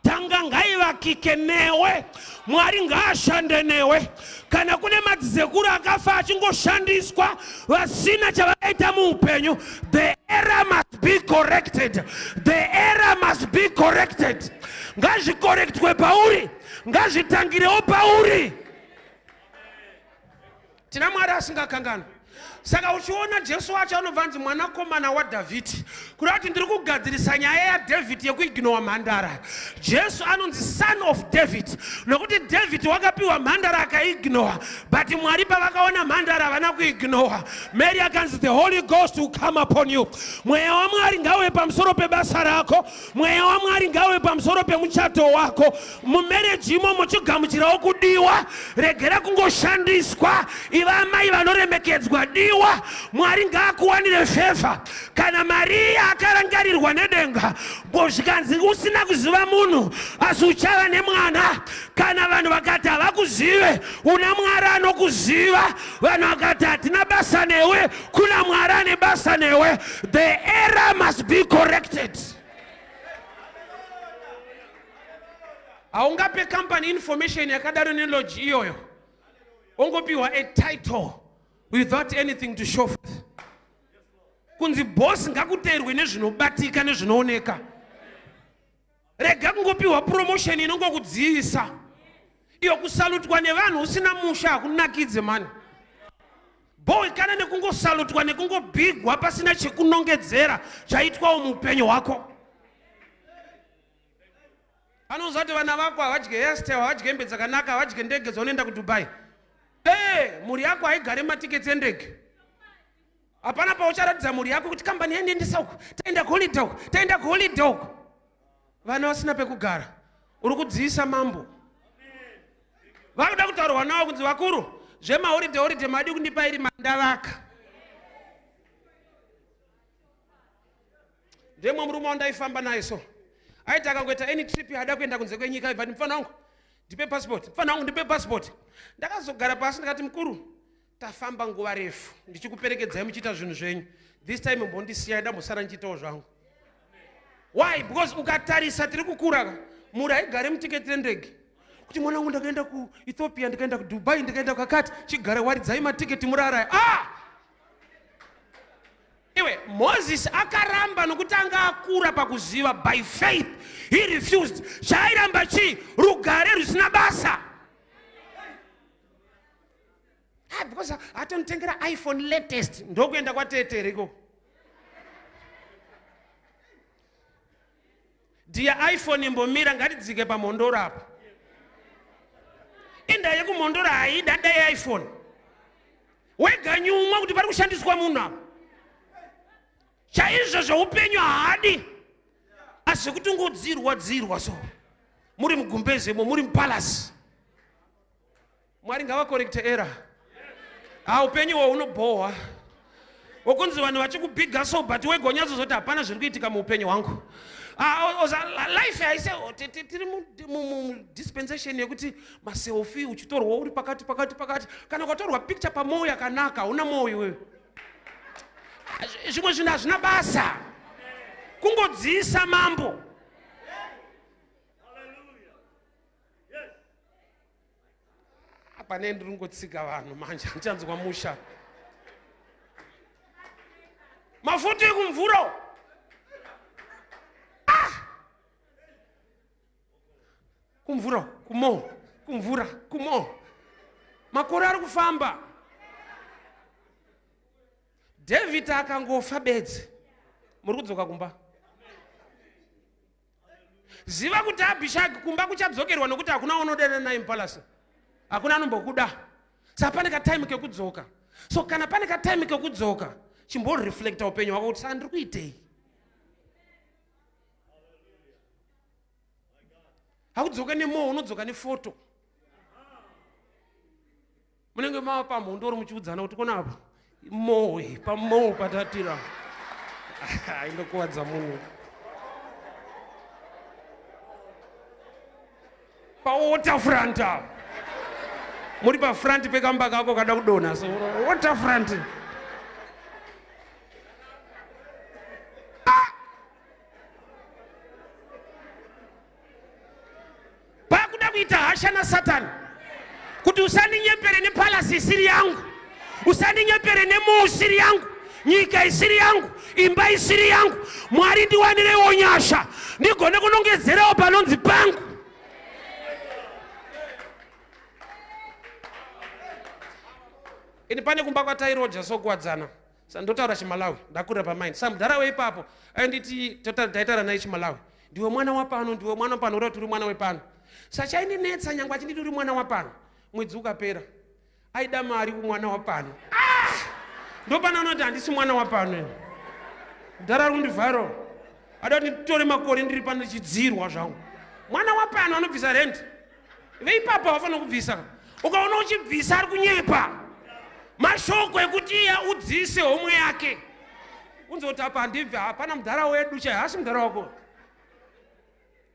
tanga ngaivakike newe. Mwari ngaashande newe. Kana kune madzizekuru akafa achingoshandiswa vasina chavakaita muupenyu, the error must be corrected, the error must be corrected. Ngazvikorektwe pauri, ngazvitangirewo pauri. Tina Mwari asingakanganwi. Saka uchiona Jesu wacho anobva anzi mwanakomana waDhavhidhi, kureva kuti ndiri kugadzirisa nyaya yaDhavhidhi yekuignowa mhandara. Jesu anonzi son of David nokuti David wakapiwa mhandara akaignowa, but Mwari pavakaona mhandara havana kuignowa. Mary akanzi the Holy Ghost will come upon you. Mweya waMwari ngauve pamusoro pebasa rako, mweya waMwari ngauve pamusoro pemuchato wako. Mumereji imomo chigamuchirawo kudiwa, regera kungoshandiswa, iva amai vanoremekedzwa, diwa. Mwari ngaakuwanire fevha. Kana Mariya akarangarirwa nedenga, zvikanzi usina kuziva munhu asi uchava nemwana. Kana vanhu vakati havakuzive, una Mwari anokuziva. Vanhu vakati hatina basa newe, kuna Mwari ane basa newe. The error must be corrected. Haungape company information yakadaro neloji iyoyo, ongopiwa a title without anything to show forth. Kunzi boss ngakuteerwe nezvinobatika nezvinooneka. Rega kungopiwa promotion inongokudziisa iyo. Kusalutwa nevanhu usina musha hakunakidze mani. Boy kana nekungosalutwa nekungobhigwa pasina chekunongedzera chaitwawo muupenyu hwako. Anoziva kuti vana vako havadye hairstyle, havadye hembe dzakanaka, havadye ndege dzaunoenda kuDubai. Mhuri yako haigare matiketsi endege. Hapana paucharatidza mhuri yako kuti kambani yandiendesa uku, taenda kuholiday uku, taenda kuholiday uku. Vana vasina pekugara, uri kudziisa mambo. Vakuda kutaurwa navo kunzi vakuru, zvemahoridhe horidhe madi kundipa iri mandavaka. Ndemwe murume wandaifamba naye so aiti akangoita any trip yaada kuenda kunze kwenyika aibva mufana wangu ndipe passport, mufana wangu ndipe passport. Ndakazogara pasi ndikati mukuru, tafamba nguva refu ndichikuperekedzai muchiita zvinhu zvenyu, this time mbondisiyai ndambosara ndichiitawo zvangu. Why? Because ukatarisa tiri kukura, mhuri haigare mutiketi rendege kuti mwana wangu ndakaenda kuEthiopia, ndikaenda kuDubai, ndikaenda kwakati, chigare waridzai matiketi murarai. Ah! Iwe Moses akaramba nokuti anga akura pakuziva. By faith he refused. Chaairamba chii? Rugare rusina basa. Ah, because atonitengera iPhone latest, ndokuenda kwatetere ikoko. Dhiya iPhone imbomira, ngatidzike pamhondoro apo. Inda yekumhondoro haida dai iPhone. Wega nyumwa kuti pari kushandiswa munhu apa. Chaizvo zveupenyu haadi, asi zvekuti ungodzirwa dzirwa so muri mugumbezemo, muri mupalasi. Mwari ngavakorekte era. Ha, upenyu hwo hunobhohwa wokunzi vanhu vachikubhiga so, but wega unyatsozoti hapana zviri kuitika muupenyu hwangu. Life haise tiri mudispensation yekuti maselfie uchitorwa uri pakati pakati pakati. Kana ukatorwa picture pamwoyo yakanaka, hauna mwoyo iwewe. Zvimwe zvinhu hazvina basa, kungodziisa mambo. Pane ndiri kungotsika vanhu manje, handichanzwa musha. Mafuta ekumvura, ah! Kumvura kumo, kumvura kumo, makore ari kufamba. David akangofa bedzi, muri kudzoka kumba. Ziva kuti Abhishagi kumba kuchadzokerwa, nokuti hakuna unodana naye mupalasi, hakuna anombokuda. Saka pane katime kekudzoka. So kana pane katime kekudzoka, chimboreflecta upenyu hwako kuti saka ndiri kuitei. Hakudzoka nemoo, unodzoka nefoto. Munenge mava pamhondoro muchiudzana kuti kona apa mowe pamoo patatira aindokuwadza munhu pawaterfront apa, muri pafront pekamba kako kada kudonha, so waterfront. Ah! Pakuda kuita hasha naSatani kuti usandinyepere nepalasi isiri yangu, usandinyepere nemoo isiri yangu, nyika isiri yangu, imba isiri yangu. Mwari ndiwanirewo nyasha ndigone kunongedzerawo panonzi pangu. Ini pane kumba kwatairoja sokuwadzana, ndotaura chiMalawi, ndakurira pamaini samudhara weipapo ainditi, taitaura naye chiMalawi, ndiwe mwana wapano, ndiwe mwana wapano, uri uri mwana wepano. Sachaindinetsa nyangwe achinditi uri mwana wapano, mwedzi ukapera aida mari kumwana wapano. Ah! Ndopana unoti handisi mwana wapano, mudhara ari kundivharo, ada kuti nditore makore ndiri pano ndichidzirwa zvangu. Mwana wapano anobvisa rent, veipapo havafanira kubvisa. Ukaona uchibvisa, ari kunyepa mashoko ekuti iya udzise homwe yake, unzoti apa handibvi, hapana mudhara wedu chai, hasi mudhara wako.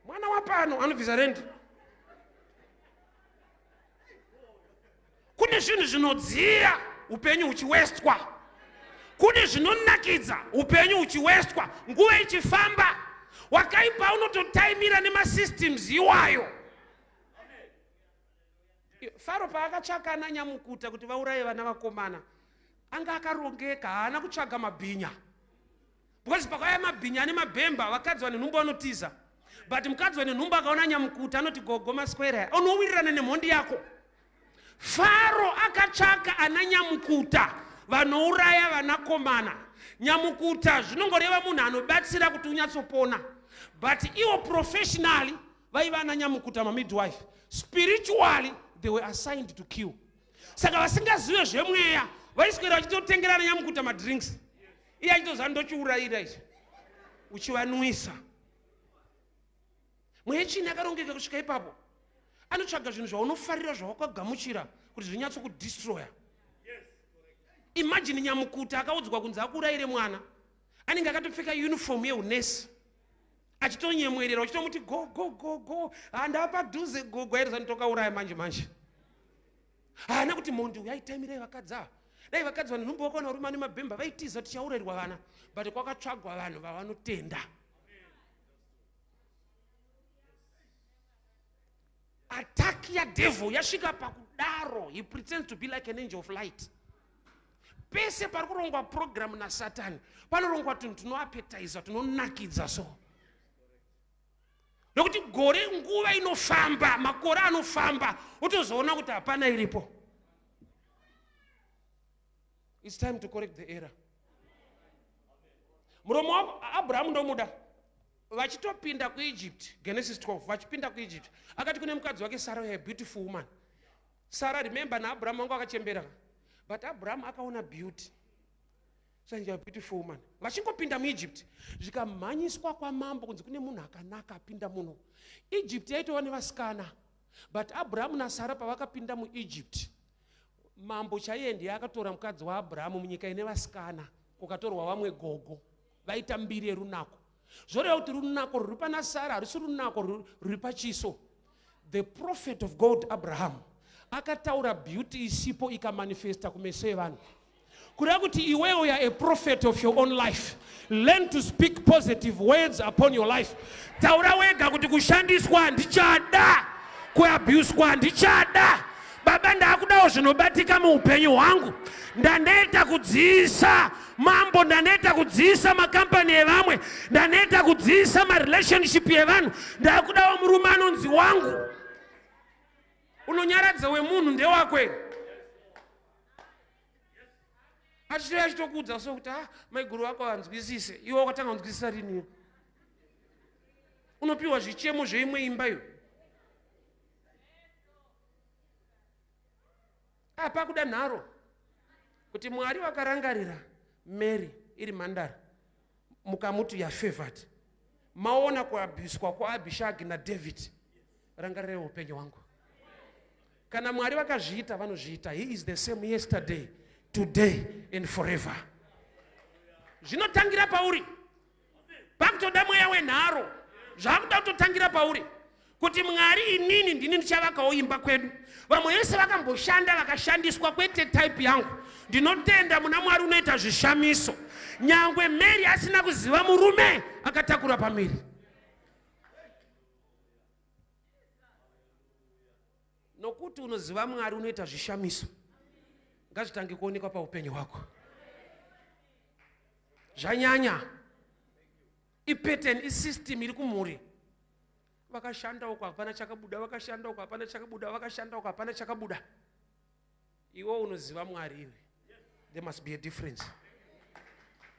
Mwana wapano anobvisa rent. Kune zvinhu zvinodziya upenyu huchiwestwa, kune zvinonakidza upenyu huchiwestwa, nguva ichifamba. Wakaipa unototaimira nemasystems iwayo. Faro paakatsvaka ana nyamukuta kuti vauraye vana vakomana, anga akarongeka, haana kutsvaga mabhinya, because pakauya mabhinya ane mabhemba, vakadzi vane nhumbu vanotiza. But mukadzi vane nhumbu akaona nyamukuta anoti gogo maswera, unowirirana nemhondi yako. Faro akatsvaka ana nyamukuta vanouraya vanakomana. Nyamukuta zvinongoreva munhu anobatsira kuti unyatsopona, but iwo professionally vaiva ana nyamukuta, mamidwife. Spiritually they were assigned to kill. Saka vasingazive zvemweya vaiswera vachitotengerana nyamukuta madrinks, iye achitoziva ndochiurayira ichi, uchivanwisa. Mweya yetsvina yakarongeka kusvika ipapo. Anotsvaga zvinhu zvaunofarira zvawakagamuchira kuti zvinyatsokudestroya. Imagine nyamukuta akaudzwa kunzi akuurayire mwana, anenge akatopfeka uniform yeunesi achitonyemwerera uchitomuti go go go go, handapadhuze gogo aireza nditokauraya manje manje. Haana kuti mhondi uyu aitaimirai vakadzi ava, dai vakadzi vanhu nhumbu vakaona varume ane mabhemba vaitiza tichaurairwa vana, but kwakatsvagwa vanhu vavanotenda. Attack yadevil yasvika pakudaro, he pretends to be like an angel of light. Pese pari kurongwa program nasatani panorongwa tunhu tunoapetiza tunonakidza so, nokuti gore nguva inofamba, makore anofamba, utozoona kuti hapana iripo. It's time to correct the error. Muromo wako Abrahamu ndomuda. Vachitopinda kuEgypt, Genesis 12, vachipinda kuEgypt, akati kune mukadzi wake Sarah, a beautiful woman. Sarah, remember, naAbrahamu wangu akachembera, but Abrahamu akaona beauty. So a beautiful woman. Vachingopinda muEgypt, zvikamhanyiswa kwamambo kunzi kune munhu akanaka apinda muno. Egypt yaitova nevasikana, but Abrahamu naSarah pavakapinda muEgypt, mambo chaiye ndiye akatora mukadzi waAbrahamu munyika ine vasikana, kukatorwa vamwe gogo vaita mbiri yerunako. Zvoreva kuti runako rwuri pana Sara harusi runako rwuri pachiso. The prophet of God Abraham akataura beauty isipo ikamanifesta kumeso evanhu. Kureva kuti iwewe you are a prophet of your own life. Learn to speak positive words upon your life. Taura wega kuti kushandiswa handichada, kuabuswa handichada. Baba, ndakudawo zvinobatika muupenyu hwangu. Ndaneta kudziisa mambo, ndaneta kudziisa makampani evamwe, ndaneta kudziisa marelationship evanhu. Ndakudawo murume anonzi wangu. Unonyaradza wemunhu ndewakwe. Achitouya achitokuudza so kuti ah, maiguru vako hanzwisise. Iwe wakatanga kunzwisisa rini? Unopiwa zvichemo zveimwe imba iyo. Apa kuda nharo kuti Mwari vakarangarira Mary iri mhandara mukamuti ya favored. Maona kuabuswa kwaAbishagi naDavid. Rangarirai upenyu hwangu. Kana Mwari vakazviita vanozviita. He is the same yesterday, today and forever. Zvinotangira pauri. Pakutoda mweya wenharo. Zvakuda kutotangira pauri. Kuti Mwari inini ndini ndichavakawo imba kwedu. Vamwe vese vakamboshanda vakashandiswa kwete type yangu. Ndinotenda muna Mwari unoita zvishamiso. Nyangwe Mary asina kuziva murume akatakura pamiri. Nokuti unoziva Mwari unoita zvishamiso. Ngazvitange kuonekwa paupenyu hwako. Zvanyanya. Ipattern, isystem iri kumhuri. Vakashanda uko hapana chakabuda, vakashanda uko hapana chakabuda, vakashanda uko hapana chakabuda. Iwe unoziva Mwari iwe. There must be a difference.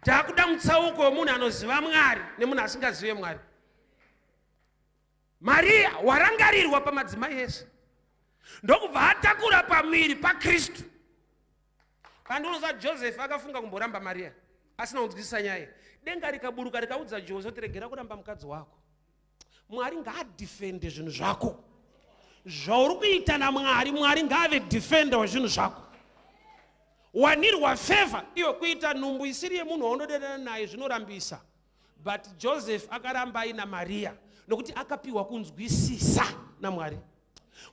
Takuda mutsauko wemunhu anoziva Mwari nemunhu asingazive Mwari. Maria warangarirwa pamadzimai ese, ndokubva atakura pamuviri paKristu. Pandinoza Joseph akafunga kumboramba Maria asina kunzwisisa nyaya. Denga rikaburuka rikaudza Joseph kuti regera kuramba mukadzi wako. Mwari ngaadefende zvinhu zvako. Zvauri kuita naMwari, Mwari ngaave defender wezvinhu zvako. Wanirwa favor iyo kuita nhumbu isiri yemunhu waunodanana naye zvinorambisa. But Joseph akaramba aina Maria nokuti akapiwa kunzwisisa naMwari.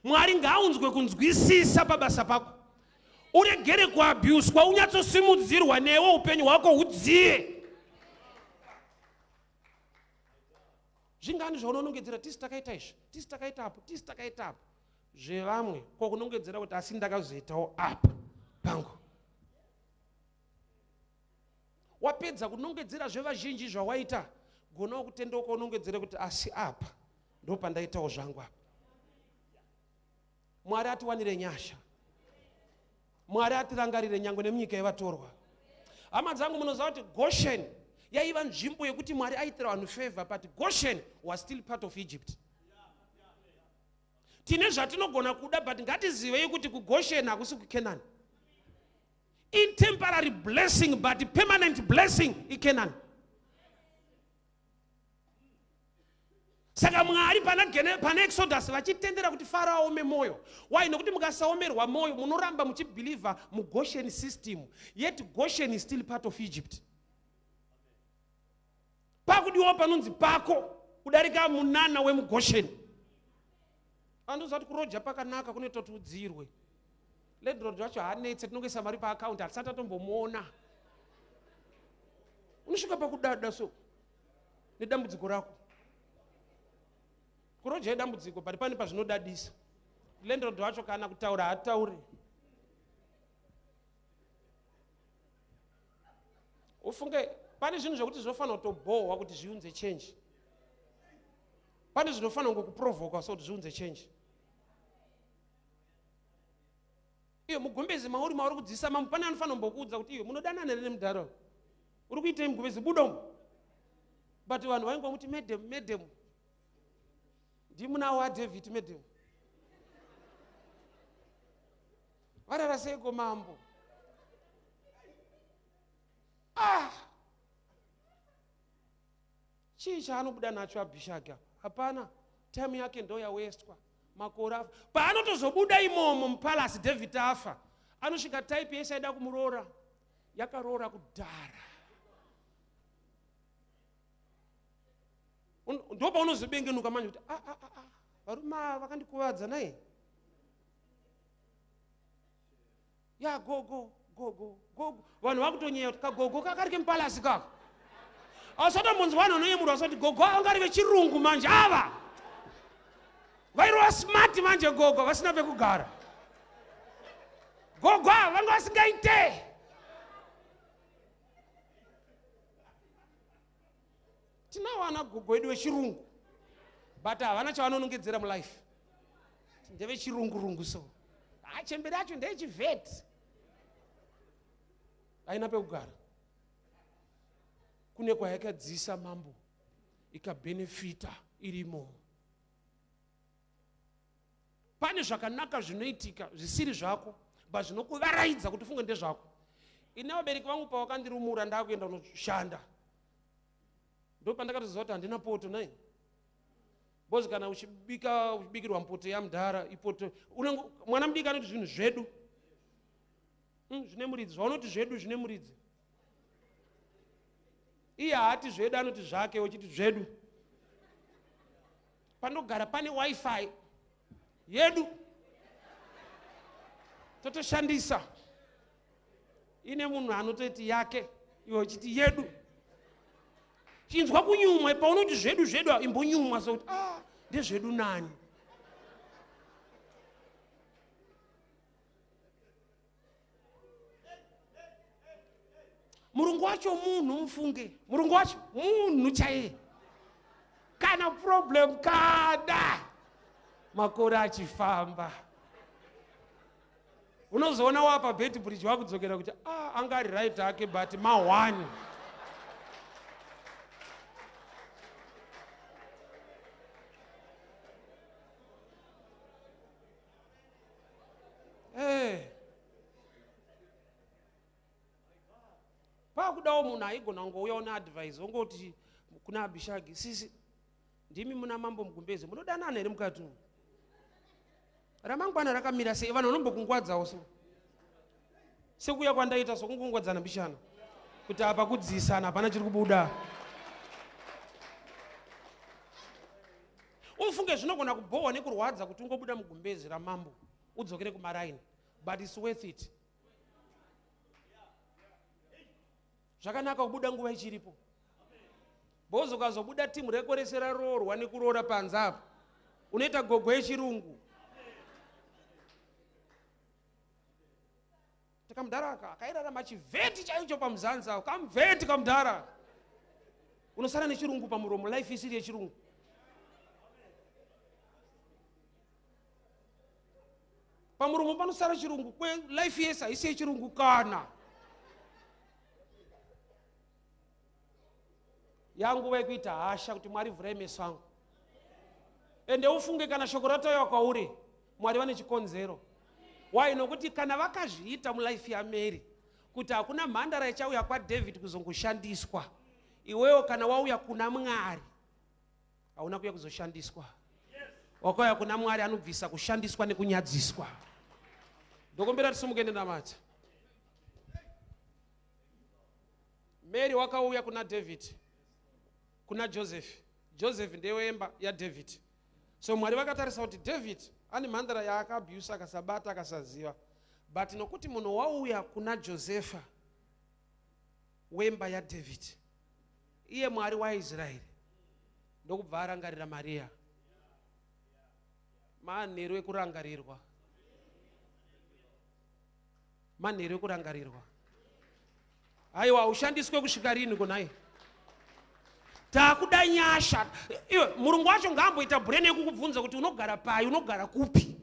Mwari ngaaunzwe kunzwisisa pabasa pako. Uregere kuabuswa, unyatsosimudzirwa newe upenyu hwako hudziye. Zvingani zvaunonongedzera tisi takaita izvi, tisi takaita apo, tisi takaita apo. Zvevamwe ko kunongedzera kuti asi ndakazoitawo apa pangu. Wapedza kunongedzera zvevazhinji zvawaita, gonawo kutendeuka unongedzere kuti asi apa ndopandaitawo zvangu apa. Mwari atiwanire nyasha. Mwari atirangarire nyangwe nemunyika yevatorwa. Hama dzangu, munoziva kuti Goshen yaiva nzvimbo yekuti Mwari aitira vanhu favor, but Goshen was still part of Egypt. Tine zvatinogona kuda, but ngatizivei kuti kuGoshen hakusi kuCanaan. In temporary blessing, but permanent blessing iCanaan. Saka Mwari pana Exodus vachitendera kuti Farao aome mwoyo. Why? Nokuti mukasaomerwa mwoyo munoramba muchibhilivha muGoshen system, yet Goshen is still part of Egypt. Pakudiwa panonzi pako kudarika munana wemuGoshen. Andoziva kuti kuroja pakanaka kunoita kuti udzirwe. Landlord wacho haanetse, tinongoisa mari paakaunti, hatisati tatombomuona. Unosvika pakudada so nedambudziko rako. Kuroja idambudziko, but pane pazvinodadisa. Landlord wacho kana kutaura haatauri. Ufunge pane zvinhu zvekuti zvinofanira kutobhohwa kuti zviunze change. Pane zvinofanira kungokuprovhoka so kuti zviunze change. Iyo mugumbezi mauri mauri kudzisa mambo, pane anofanira kumbokuudza kuti iyo munodanana here nemudhara uyu? Uri kuitei mugumbezi? Buda umu. But vanhu vaingomuti madam, madam. Ndimuna waDavid madam. Varara seiko mambo? Chii chaanobuda nacho Abhishagi apa? Hapana. Time yake ndo yawestwa. Makore afa. Paanotozobuda imomo mupalace David afa, anosvika type yese aida kumuroora yakaroora kudhara. Ndo paunozobengenuka manje kuti varume ava vakandikuvadza naye. Ya gogo, gogo, gogo. Vanhu vakutonyeya kuti kagogo kakari kemupalasi kako. Ausatombonzwa vanhu vanoyemurwa vasati gogo ava vangari vechirungu manje ava. Vairova smart manje gogo vasina pekugara. Gogo ava vanga vasingaite. Tinawo ana gogo edu vechirungu, but havana chavanonongedzera mulife. Ndevechirungurungu so. Chembere yacho ndeyechivheti. Haina pekugara. Kune kwayakadzisa mambo ikabenefita irimo. Pane zvakanaka zvinoitika zvisiri zvako, but zvinokuvaraidza kuti ufunge ndezvako. Ini vabereki vangu pavakandirumura ndakuenda kunoshanda, ndo pandakatoziva kuti handina poto nai. Because kana uchibikirwa mpoto yamudhara, ipoto unenge mwana mudiki anoti zvinhu zvedu. Zvine muridzi, zvaunoti zvedu zvine muridzi. Iye haati zvedu, anoti zvake, uchiti zvedu. Panogara pane wifi yedu totoshandisa, ine munhu anototi yake, iwe uchiti yedu. Chinzwa kunyumwa paunoti zvedu zvedu, imbonyumwa sokuti ndezvedu nani. Murungu wacho munhu, mufunge murungu wacho munhu chaiye, kana problem kada makore achifamba unozoona wapa Beitbridge wakudzokera kuti anga ari right ake, but ma1. Pakudawo munhu aigona kungouyawo neadvice, ongoti kuna Abhishagi, sisi ndimi muna mambo mugumbezi, munodanana here mukati umu? Ramangwana rakamira sei? Vanhu vanombokungwadzawo so, sekuya kwandaita so, kungongwadzana mbishana kuti apa kudzisana hapana chiri kubuda. Ufunge zvinogona kubhohwa nekurwadza kuti ungobuda mugumbezi ramambo udzokere kumaraini, but it's worth it. Zvakanaka kubuda nguva ichiripo. Bozo ukazobuda timu reko rese raroorwa nekuroora panze apo, unoita gogo yechirungu. Takamudhara aka akairarama chivheti chaicho pamuzanzi apo, kamuvheti kamudhara. Unosara nechirungu pamuromo, life isiri yechirungu. Pamuromo panosara chirungu, kwe life yese haisi yechirungu kana. Yanguva yekuita hasha kuti Mwari vhurai meso angu. Ende ufunge kana shoko ratauya kwauri, Mwari vane chikonzero. Why? Nokuti kana vakazviita mulife yaMary kuti hakuna mhandara ichauya kwaDavid kuzongoshandiswa, iwewo kana wauya kuna Mwari Hauna kuya kuzoshandiswa. Wakauya kuna Mwari anobvisa kushandiswa nekunyadziswa. Ndokumbira tisumuke nenamata. Mary wakauya kuna David, kuna Joseph. Joseph ndewemba yaDavid. So Mwari vakatarisa kuti David ane mhandara yaakaabuse akasabata akasaziva. But nokuti munhu wauya kuna Josefa wemba yaDavid, iye Mwari waIsraeri, ndokubva arangarira Maria. Manheru ekurangarirwa. Manheru ekurangarirwa. Aiwa, ushandiswe kusvika rini kunai? Takuda nyasha. Iwe murungu wacho ngaamboita brain yekukubvunza kuti unogara pai, unogara kupi.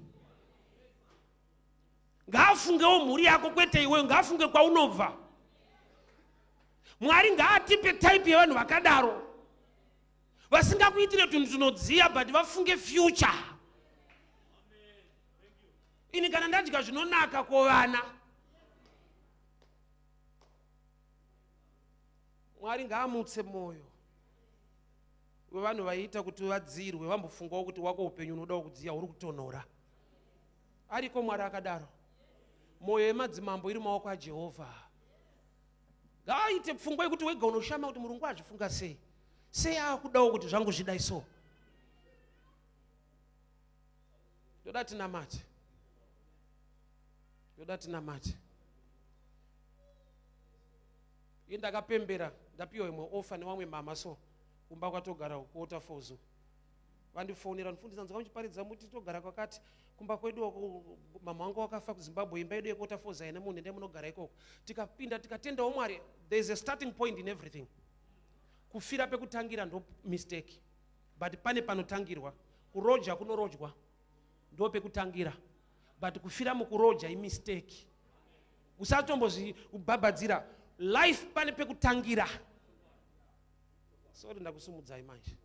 Ngaafungewo mhuri yako kwete iwe, ngaafunge kwaunobva. Mwari ngaatipe type yevanhu vakadaro, vasingakuitire tunhu tunodziya but vafunge future. Ini kana ndadya zvinonaka kovana, Mwari ngaamutse moyo wevanhu vaiita kuti vadzirwe, vambofungawo kuti wako upenyu unodawo kudziya, uri kutonhora. Ariko Mwari akadaro. Moyo yemadzimambo iri maoko aJehovha. Ngaaite pfungwa yekuti wega unoshama kuti murungu azvifunga sei, sei akudawo kuti zvangu zvidai so. Ndoda tinamate, ndoda tinamate. Iye ndakapembera ndapiwa imwe ofa nevamwe mama so kumba kwatogara kuWaterfalls uku. Vandifonera ndifundisa nzwa muchiparidza muti togara kwakati kumba kwedu uku, mama wangu wakafa kuZimbabwe, imba yedu yekuWaterfalls haina munhu, endai munogara ikoko. Tikapinda tikatendawo Mwari. There is a starting point in everything. Kufira pekutangira ndo mistake, but pane panotangirwa. Kuroja kunorojwa ndo pekutangira, but kufira mukuroja imistake. Usatombozvibhabhadzira life, pane pekutangira. Sorry, ndakusumudzai manje.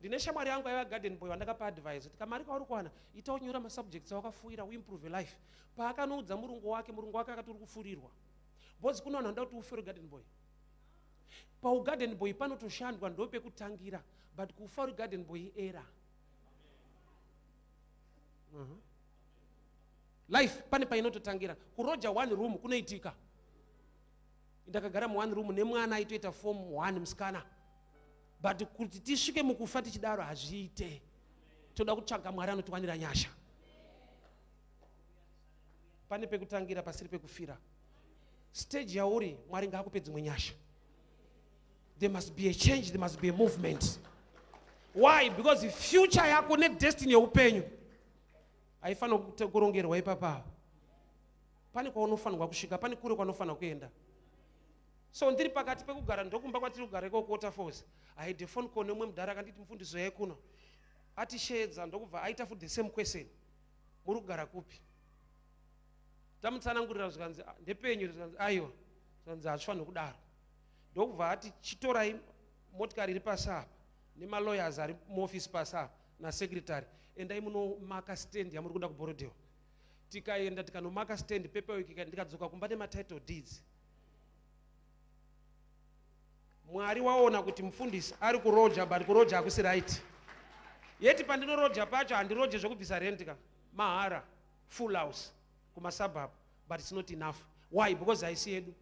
Ndine shamwari yangu aiva garden boy wandakapa advice kuti kamari kauri kuwana ita unyora masubjects awakafuira uimprove life. Paakanoudza murungu wake, murungu wake akati uri kufurirwa, because kuno vanhu vanoda kuti ufe uri garden boy. Paugarden boy panotoshandwa, ndo pekutangira, but kufa uri garden boy era. Life pane painototangira. Kuroja one room kunoitika. Ndakagara muone room nemwana aitoita form 1 musikana, but kuti tisvike mukufa tichidaro hazviite. Toda kutsvaga Mwari anotiwanira nyasha. Pane pekutangira pasiri pekufira. Stage yauri, Mwari ngaakupe dzimwe nyasha. There must be a change, there must be a movement. Why? Because future yako nedestiny yeupenyu haifanira kurongerwa ipapa. Pane kwaunofanirwa kusvika, pane kure kwaunofanira kuenda. So ndiri pakati pekugara, ndokumba kwatiri kugara ikoko Waterfalls. I had a phone call nemumwe mudhara akanditi mufundisi uyai kuno. Atisheedza ndokubva aita futi the same question, muri kugara kupi? Tamutsanangurira, zvikanzi ah, ndepenyu. Zvikanzi aiwa, zvikanzi hazvifaniri kudaro. Ndokubva ati chitorai motikari iri pasi apa nemalawyers ari muofisi pasi apa nasecretary, endai munomaka stand yamuri kuda kuBorrowdale. Tikaenda tikanomaka stand, paperwork, ndikadzoka kumba nematitle deeds. Mwari waona kuti mufundisi ari kuroja, but kuroja hakusi right yeti. Pandinoroja pacho handiroje zvekubvisa rent ka, mahara, full house kumasuburb, but it's not enough. Why? Because haisi yedu,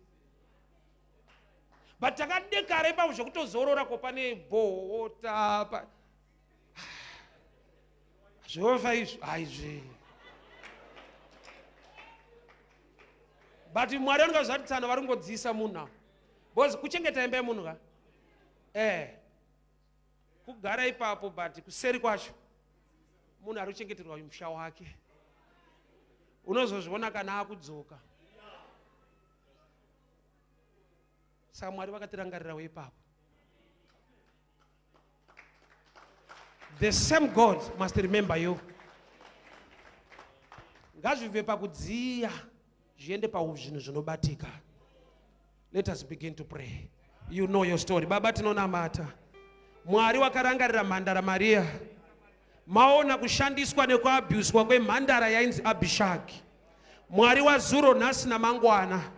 but takadekara ipapo zvekutozorora. Ko pane bhota pa zvova izvo haizve, but Mwari vanonga zvati tsano vari kungodziisa munhu avo, because kuchengeta imba yemunhu ka, kugara ipapo, but kuseri kwacho munhu ari kuchengeterwa musha wake. Unozozviona kana akudzoka. Saka Mwari vakatirangarirawo ipapo. The same God must remember you. Ngazvibve pakudziya zviende pazvinhu zvinobatika. Let us begin to pray. You know your story. Baba, tinonamata. Mwari wakarangarira mhandara Mariya. Maona kushandiswa nekuabhuswa kwemhandara yainzi Abhishagi. Mwari wazuro, nhasi namangwana,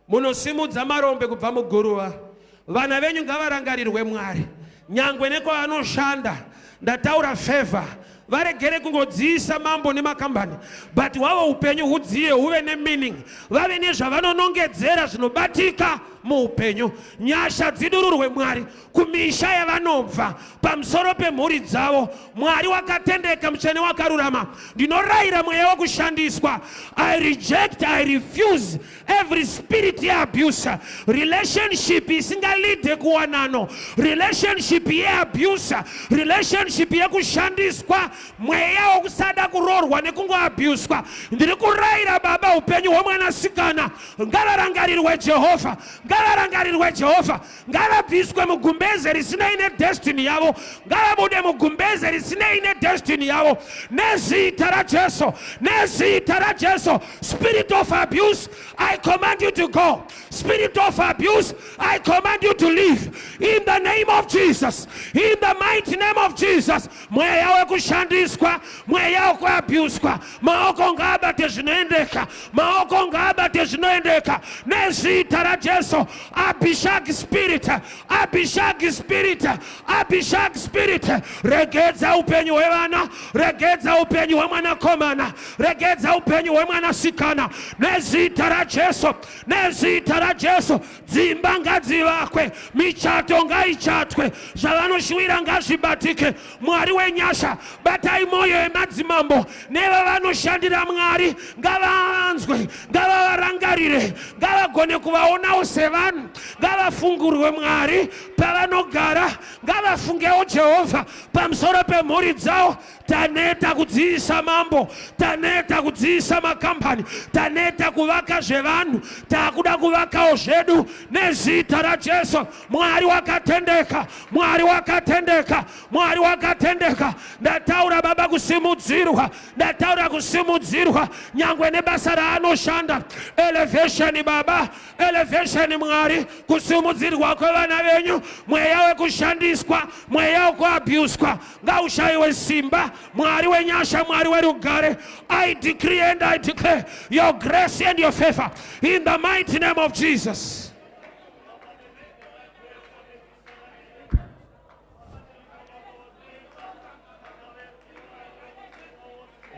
munosimudza marombe kubva muguruva. Vana venyu ngavarangarirwe, Mwari. Nyangwe nekwavanoshanda, ndataura favor. Varegere kungodziisa mambo nemakambani, but hwavo upenyu hudziye, huve nemeaning, vave nezvavanonongedzera zvinobatika muupenyu. Nyasha dzidururwe Mwari kumisha yavanobva, pamusoro pemhuri dzavo. Mwari wakatendeka, mutsvene wakarurama, ndinorayira mweya wekushandiswa. I reject, I refuse every spirit yeabuse, relationship isingalide kuwanano, relationship yeabuse, relationship yekushandiswa, mweya wokusada kuroorwa nekungoabuswa. Ndiri kurayira Baba, upenyu hwemwanasikana ngavarangarirwe Jehovha, ngavarangarirwe Jehovha, ngavabviswe mugumbeze risinei nedestiny yavo, ngavabude mugumbeze risinei nedestiny yavo, nezita raJesu, nezita raJesu. Spirit of abuse, I command you to go. Spirit of abuse, I command you to leave in the name of Jesus, in the mighty name of Jesus. Mweya wekushandiswa, mweya wekuabuswa, maoko ngaabate zvinoendeka, maoko ngaabate zvinoendeka, nezita raJesu. Abishag spirit, Abishag spirit, Abishag spirit, regedza upenyu hwevana, regedza upenyu hwemwanakomana, regedza upenyu hwemwanasikana, nezita raJesu, nezita raJesu. Dzimba ngadzivakwe, michato ngaichatwe, zvavanoshuwira ngazvibatike. Mwari wenyasha, batai mwoyo yemadzimambo nevavanoshandira. Mwari ngavavanzwe, ngavavarangarire, ngavagone kuvaonawo sevanhu, ngavafungurwe Mwari pavanogara, ngavafungewo Jehovha pamusoro pemhuri dzavo. Taneta kudziisa mambo, taneta kudziisa makambani, taneta kuvaka zvevanhu, taakuda kuvakawo zvedu, nezita raJesu. Mwari wakatendeka, Mwari wakatendeka, Mwari wakatendeka. Ndataura Baba kusimudzirwa, ndataura kusimudzirwa nyangwe nebasa raanoshanda. Elevation Baba, elevation Mwari, kusimudzirwa kwevana venyu. Mweya wekushandiswa, mweya wekuabuswa ngaushayiwe simba. Mwari wenyasha, Mwari werugare, I decree and I declare your grace and your favor in the mighty name of Jesus.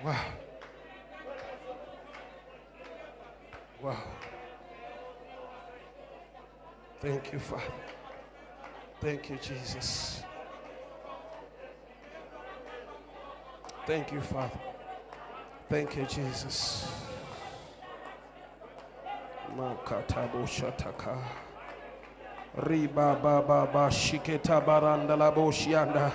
Wow. Wow. Thank you, Father. Thank you, Jesus. Thank you, Father. Thank you, Jesus. Makatabo shataka. Riba baba ba shiketa baranda la boshianda.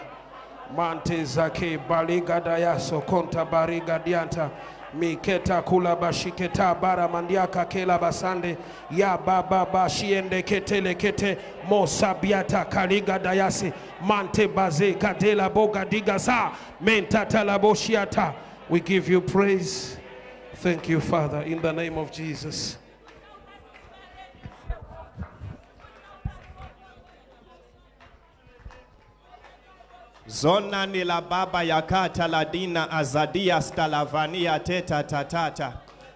Mante zake baligada yaso konta bariga dianta. Miketa kula bashiketa bara mandiaka kela basande ya baba bashiende ketele kete mosabiata kaliga dayasi mante baze kadela boga digaza mentata la boshiata. We give you praise. Thank you, Father, in the name of Jesus. Zona ni la baba yakata ladina azadia stalavania teta tatata.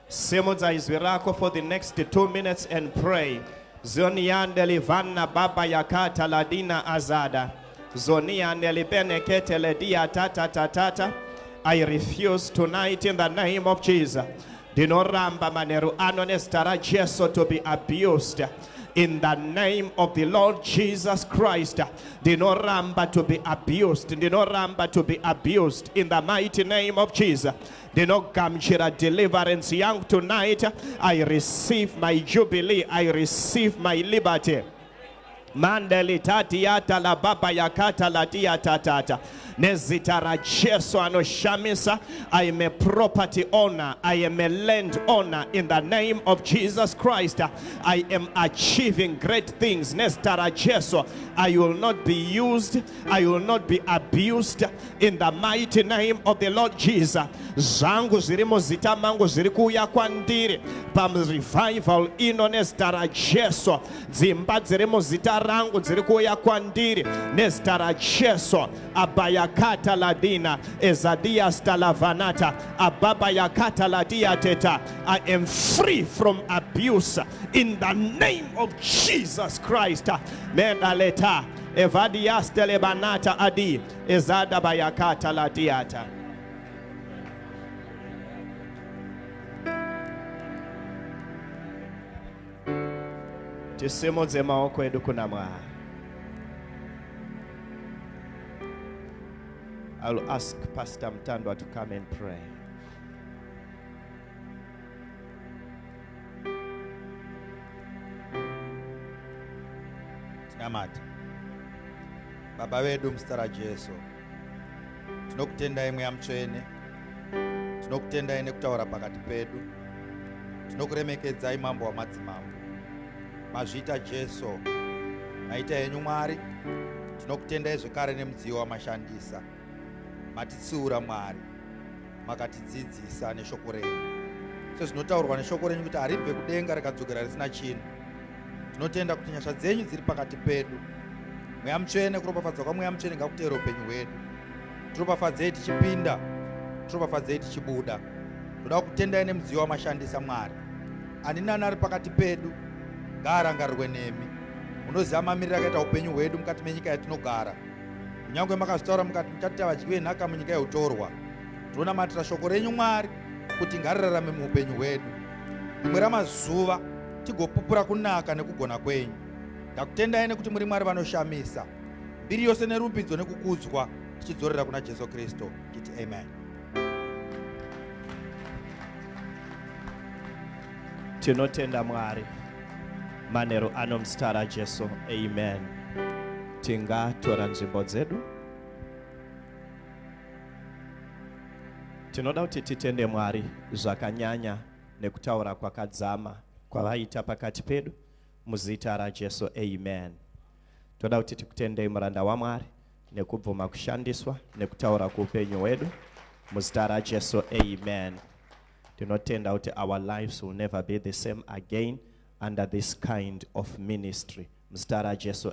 Simudza izwi rako for the next 2 minutes and pray. Zoniande livana baba yakata ladina azada. Zoniande libenekete ledia tata tatata. I refuse tonight in the name of Jesus. Ndinoramba manheru ano nezita raJesu to be abused. In the name of the Lord Jesus Christ. Ndinoramba to be abused. Ndinoramba to be abused. In the mighty name of Jesus. Ndinogamuchira deliverance yangu tonight. I receive my jubilee. I receive my liberty. Mandelitatiata la baba yakata la dia tatata. Nezita raJesu anoshamisa. I am a property owner. I am a land owner in the name of Jesus Christ. I am achieving great things. Nezita raJesu. I will not be used. I will not be abused in the mighty name of the Lord Jesus. Zvangu zviri muzita mangu zviri kuuya kwandiri parevival ino nezita raJesu. Dzimba dziri muzita rangu dziri kuuya kwandiri nezita raJesu. Abayakata ladina ezadia stalavanata ababa yakata ladia teta. I am free from abuse in the name of Jesus Christ. Mendaleta. Evadiastelebanata adi ezada bayakata ladiata. Tisimudze maoko edu kuna Mwari. I'll ask Pastor Mtandwa to come and pray. Tinamata. Baba vedu muzita raJesu, tinokutendai Mweya Mutsvene, tinokutendai nekutaura pakati pedu, tinokuremekedzai Mambo wamadzimambo. Mazviita Jesu, maita henyu Mwari, tinokutendai zvekare nemudziyo wamashandisa. Matitsiura Mwari, makatidzidzisa neshoko renyu. Sezvinotaurwa neshoko renyu kuti haribve kudenga rikadzokera risina chinhu. Tinotenda kuti nyasha dzenyu dziri pakati pedu. Mweya Mutsvene, kuropafadzwa kwaMweya Mutsvene ngakuteere upenyu hwedu. Tiropafadzei tichipinda, tiropafadzei tichibuda. Toda kutendai nemudziyo wamashandisa Mwari. Ani nani ari pakati pedu ngaarangarirwe nemi. Munoziva mamiriro akaita upenyu hwedu mukati menyika yatinogara. Kunyangwe makazvitaura mukati muchatiita vadyi venhaka munyika yeutorwa. Tinonamatira shoko renyu Mwari kuti ngarirarame muupenyu hwedu. Rimwe ramazuva tigopupura kunaka nekugona kwenyu. Ndakutendai nekuti muri Mwari vanoshamisa. Mbiri yose nerumbidzo nekukudzwa tichidzorera kuna Jesu Kristu. Titi amen. Tinotenda Mwari manheru ano muzita raJesu. Amen. Tingatora nzvimbo dzedu. Tinoda kuti titende Mwari zvakanyanya nekutaura kwakadzama kwavaita pakati pedu muzita raJesu. Amen. Toda kuti tikutendei muranda waMwari nekubvuma kushandiswa nekutaura kuupenyu hwedu muzita raJesu. Amen. Tinotenda kuti our lives will never be the same again under this kind of ministry muzita raJesu.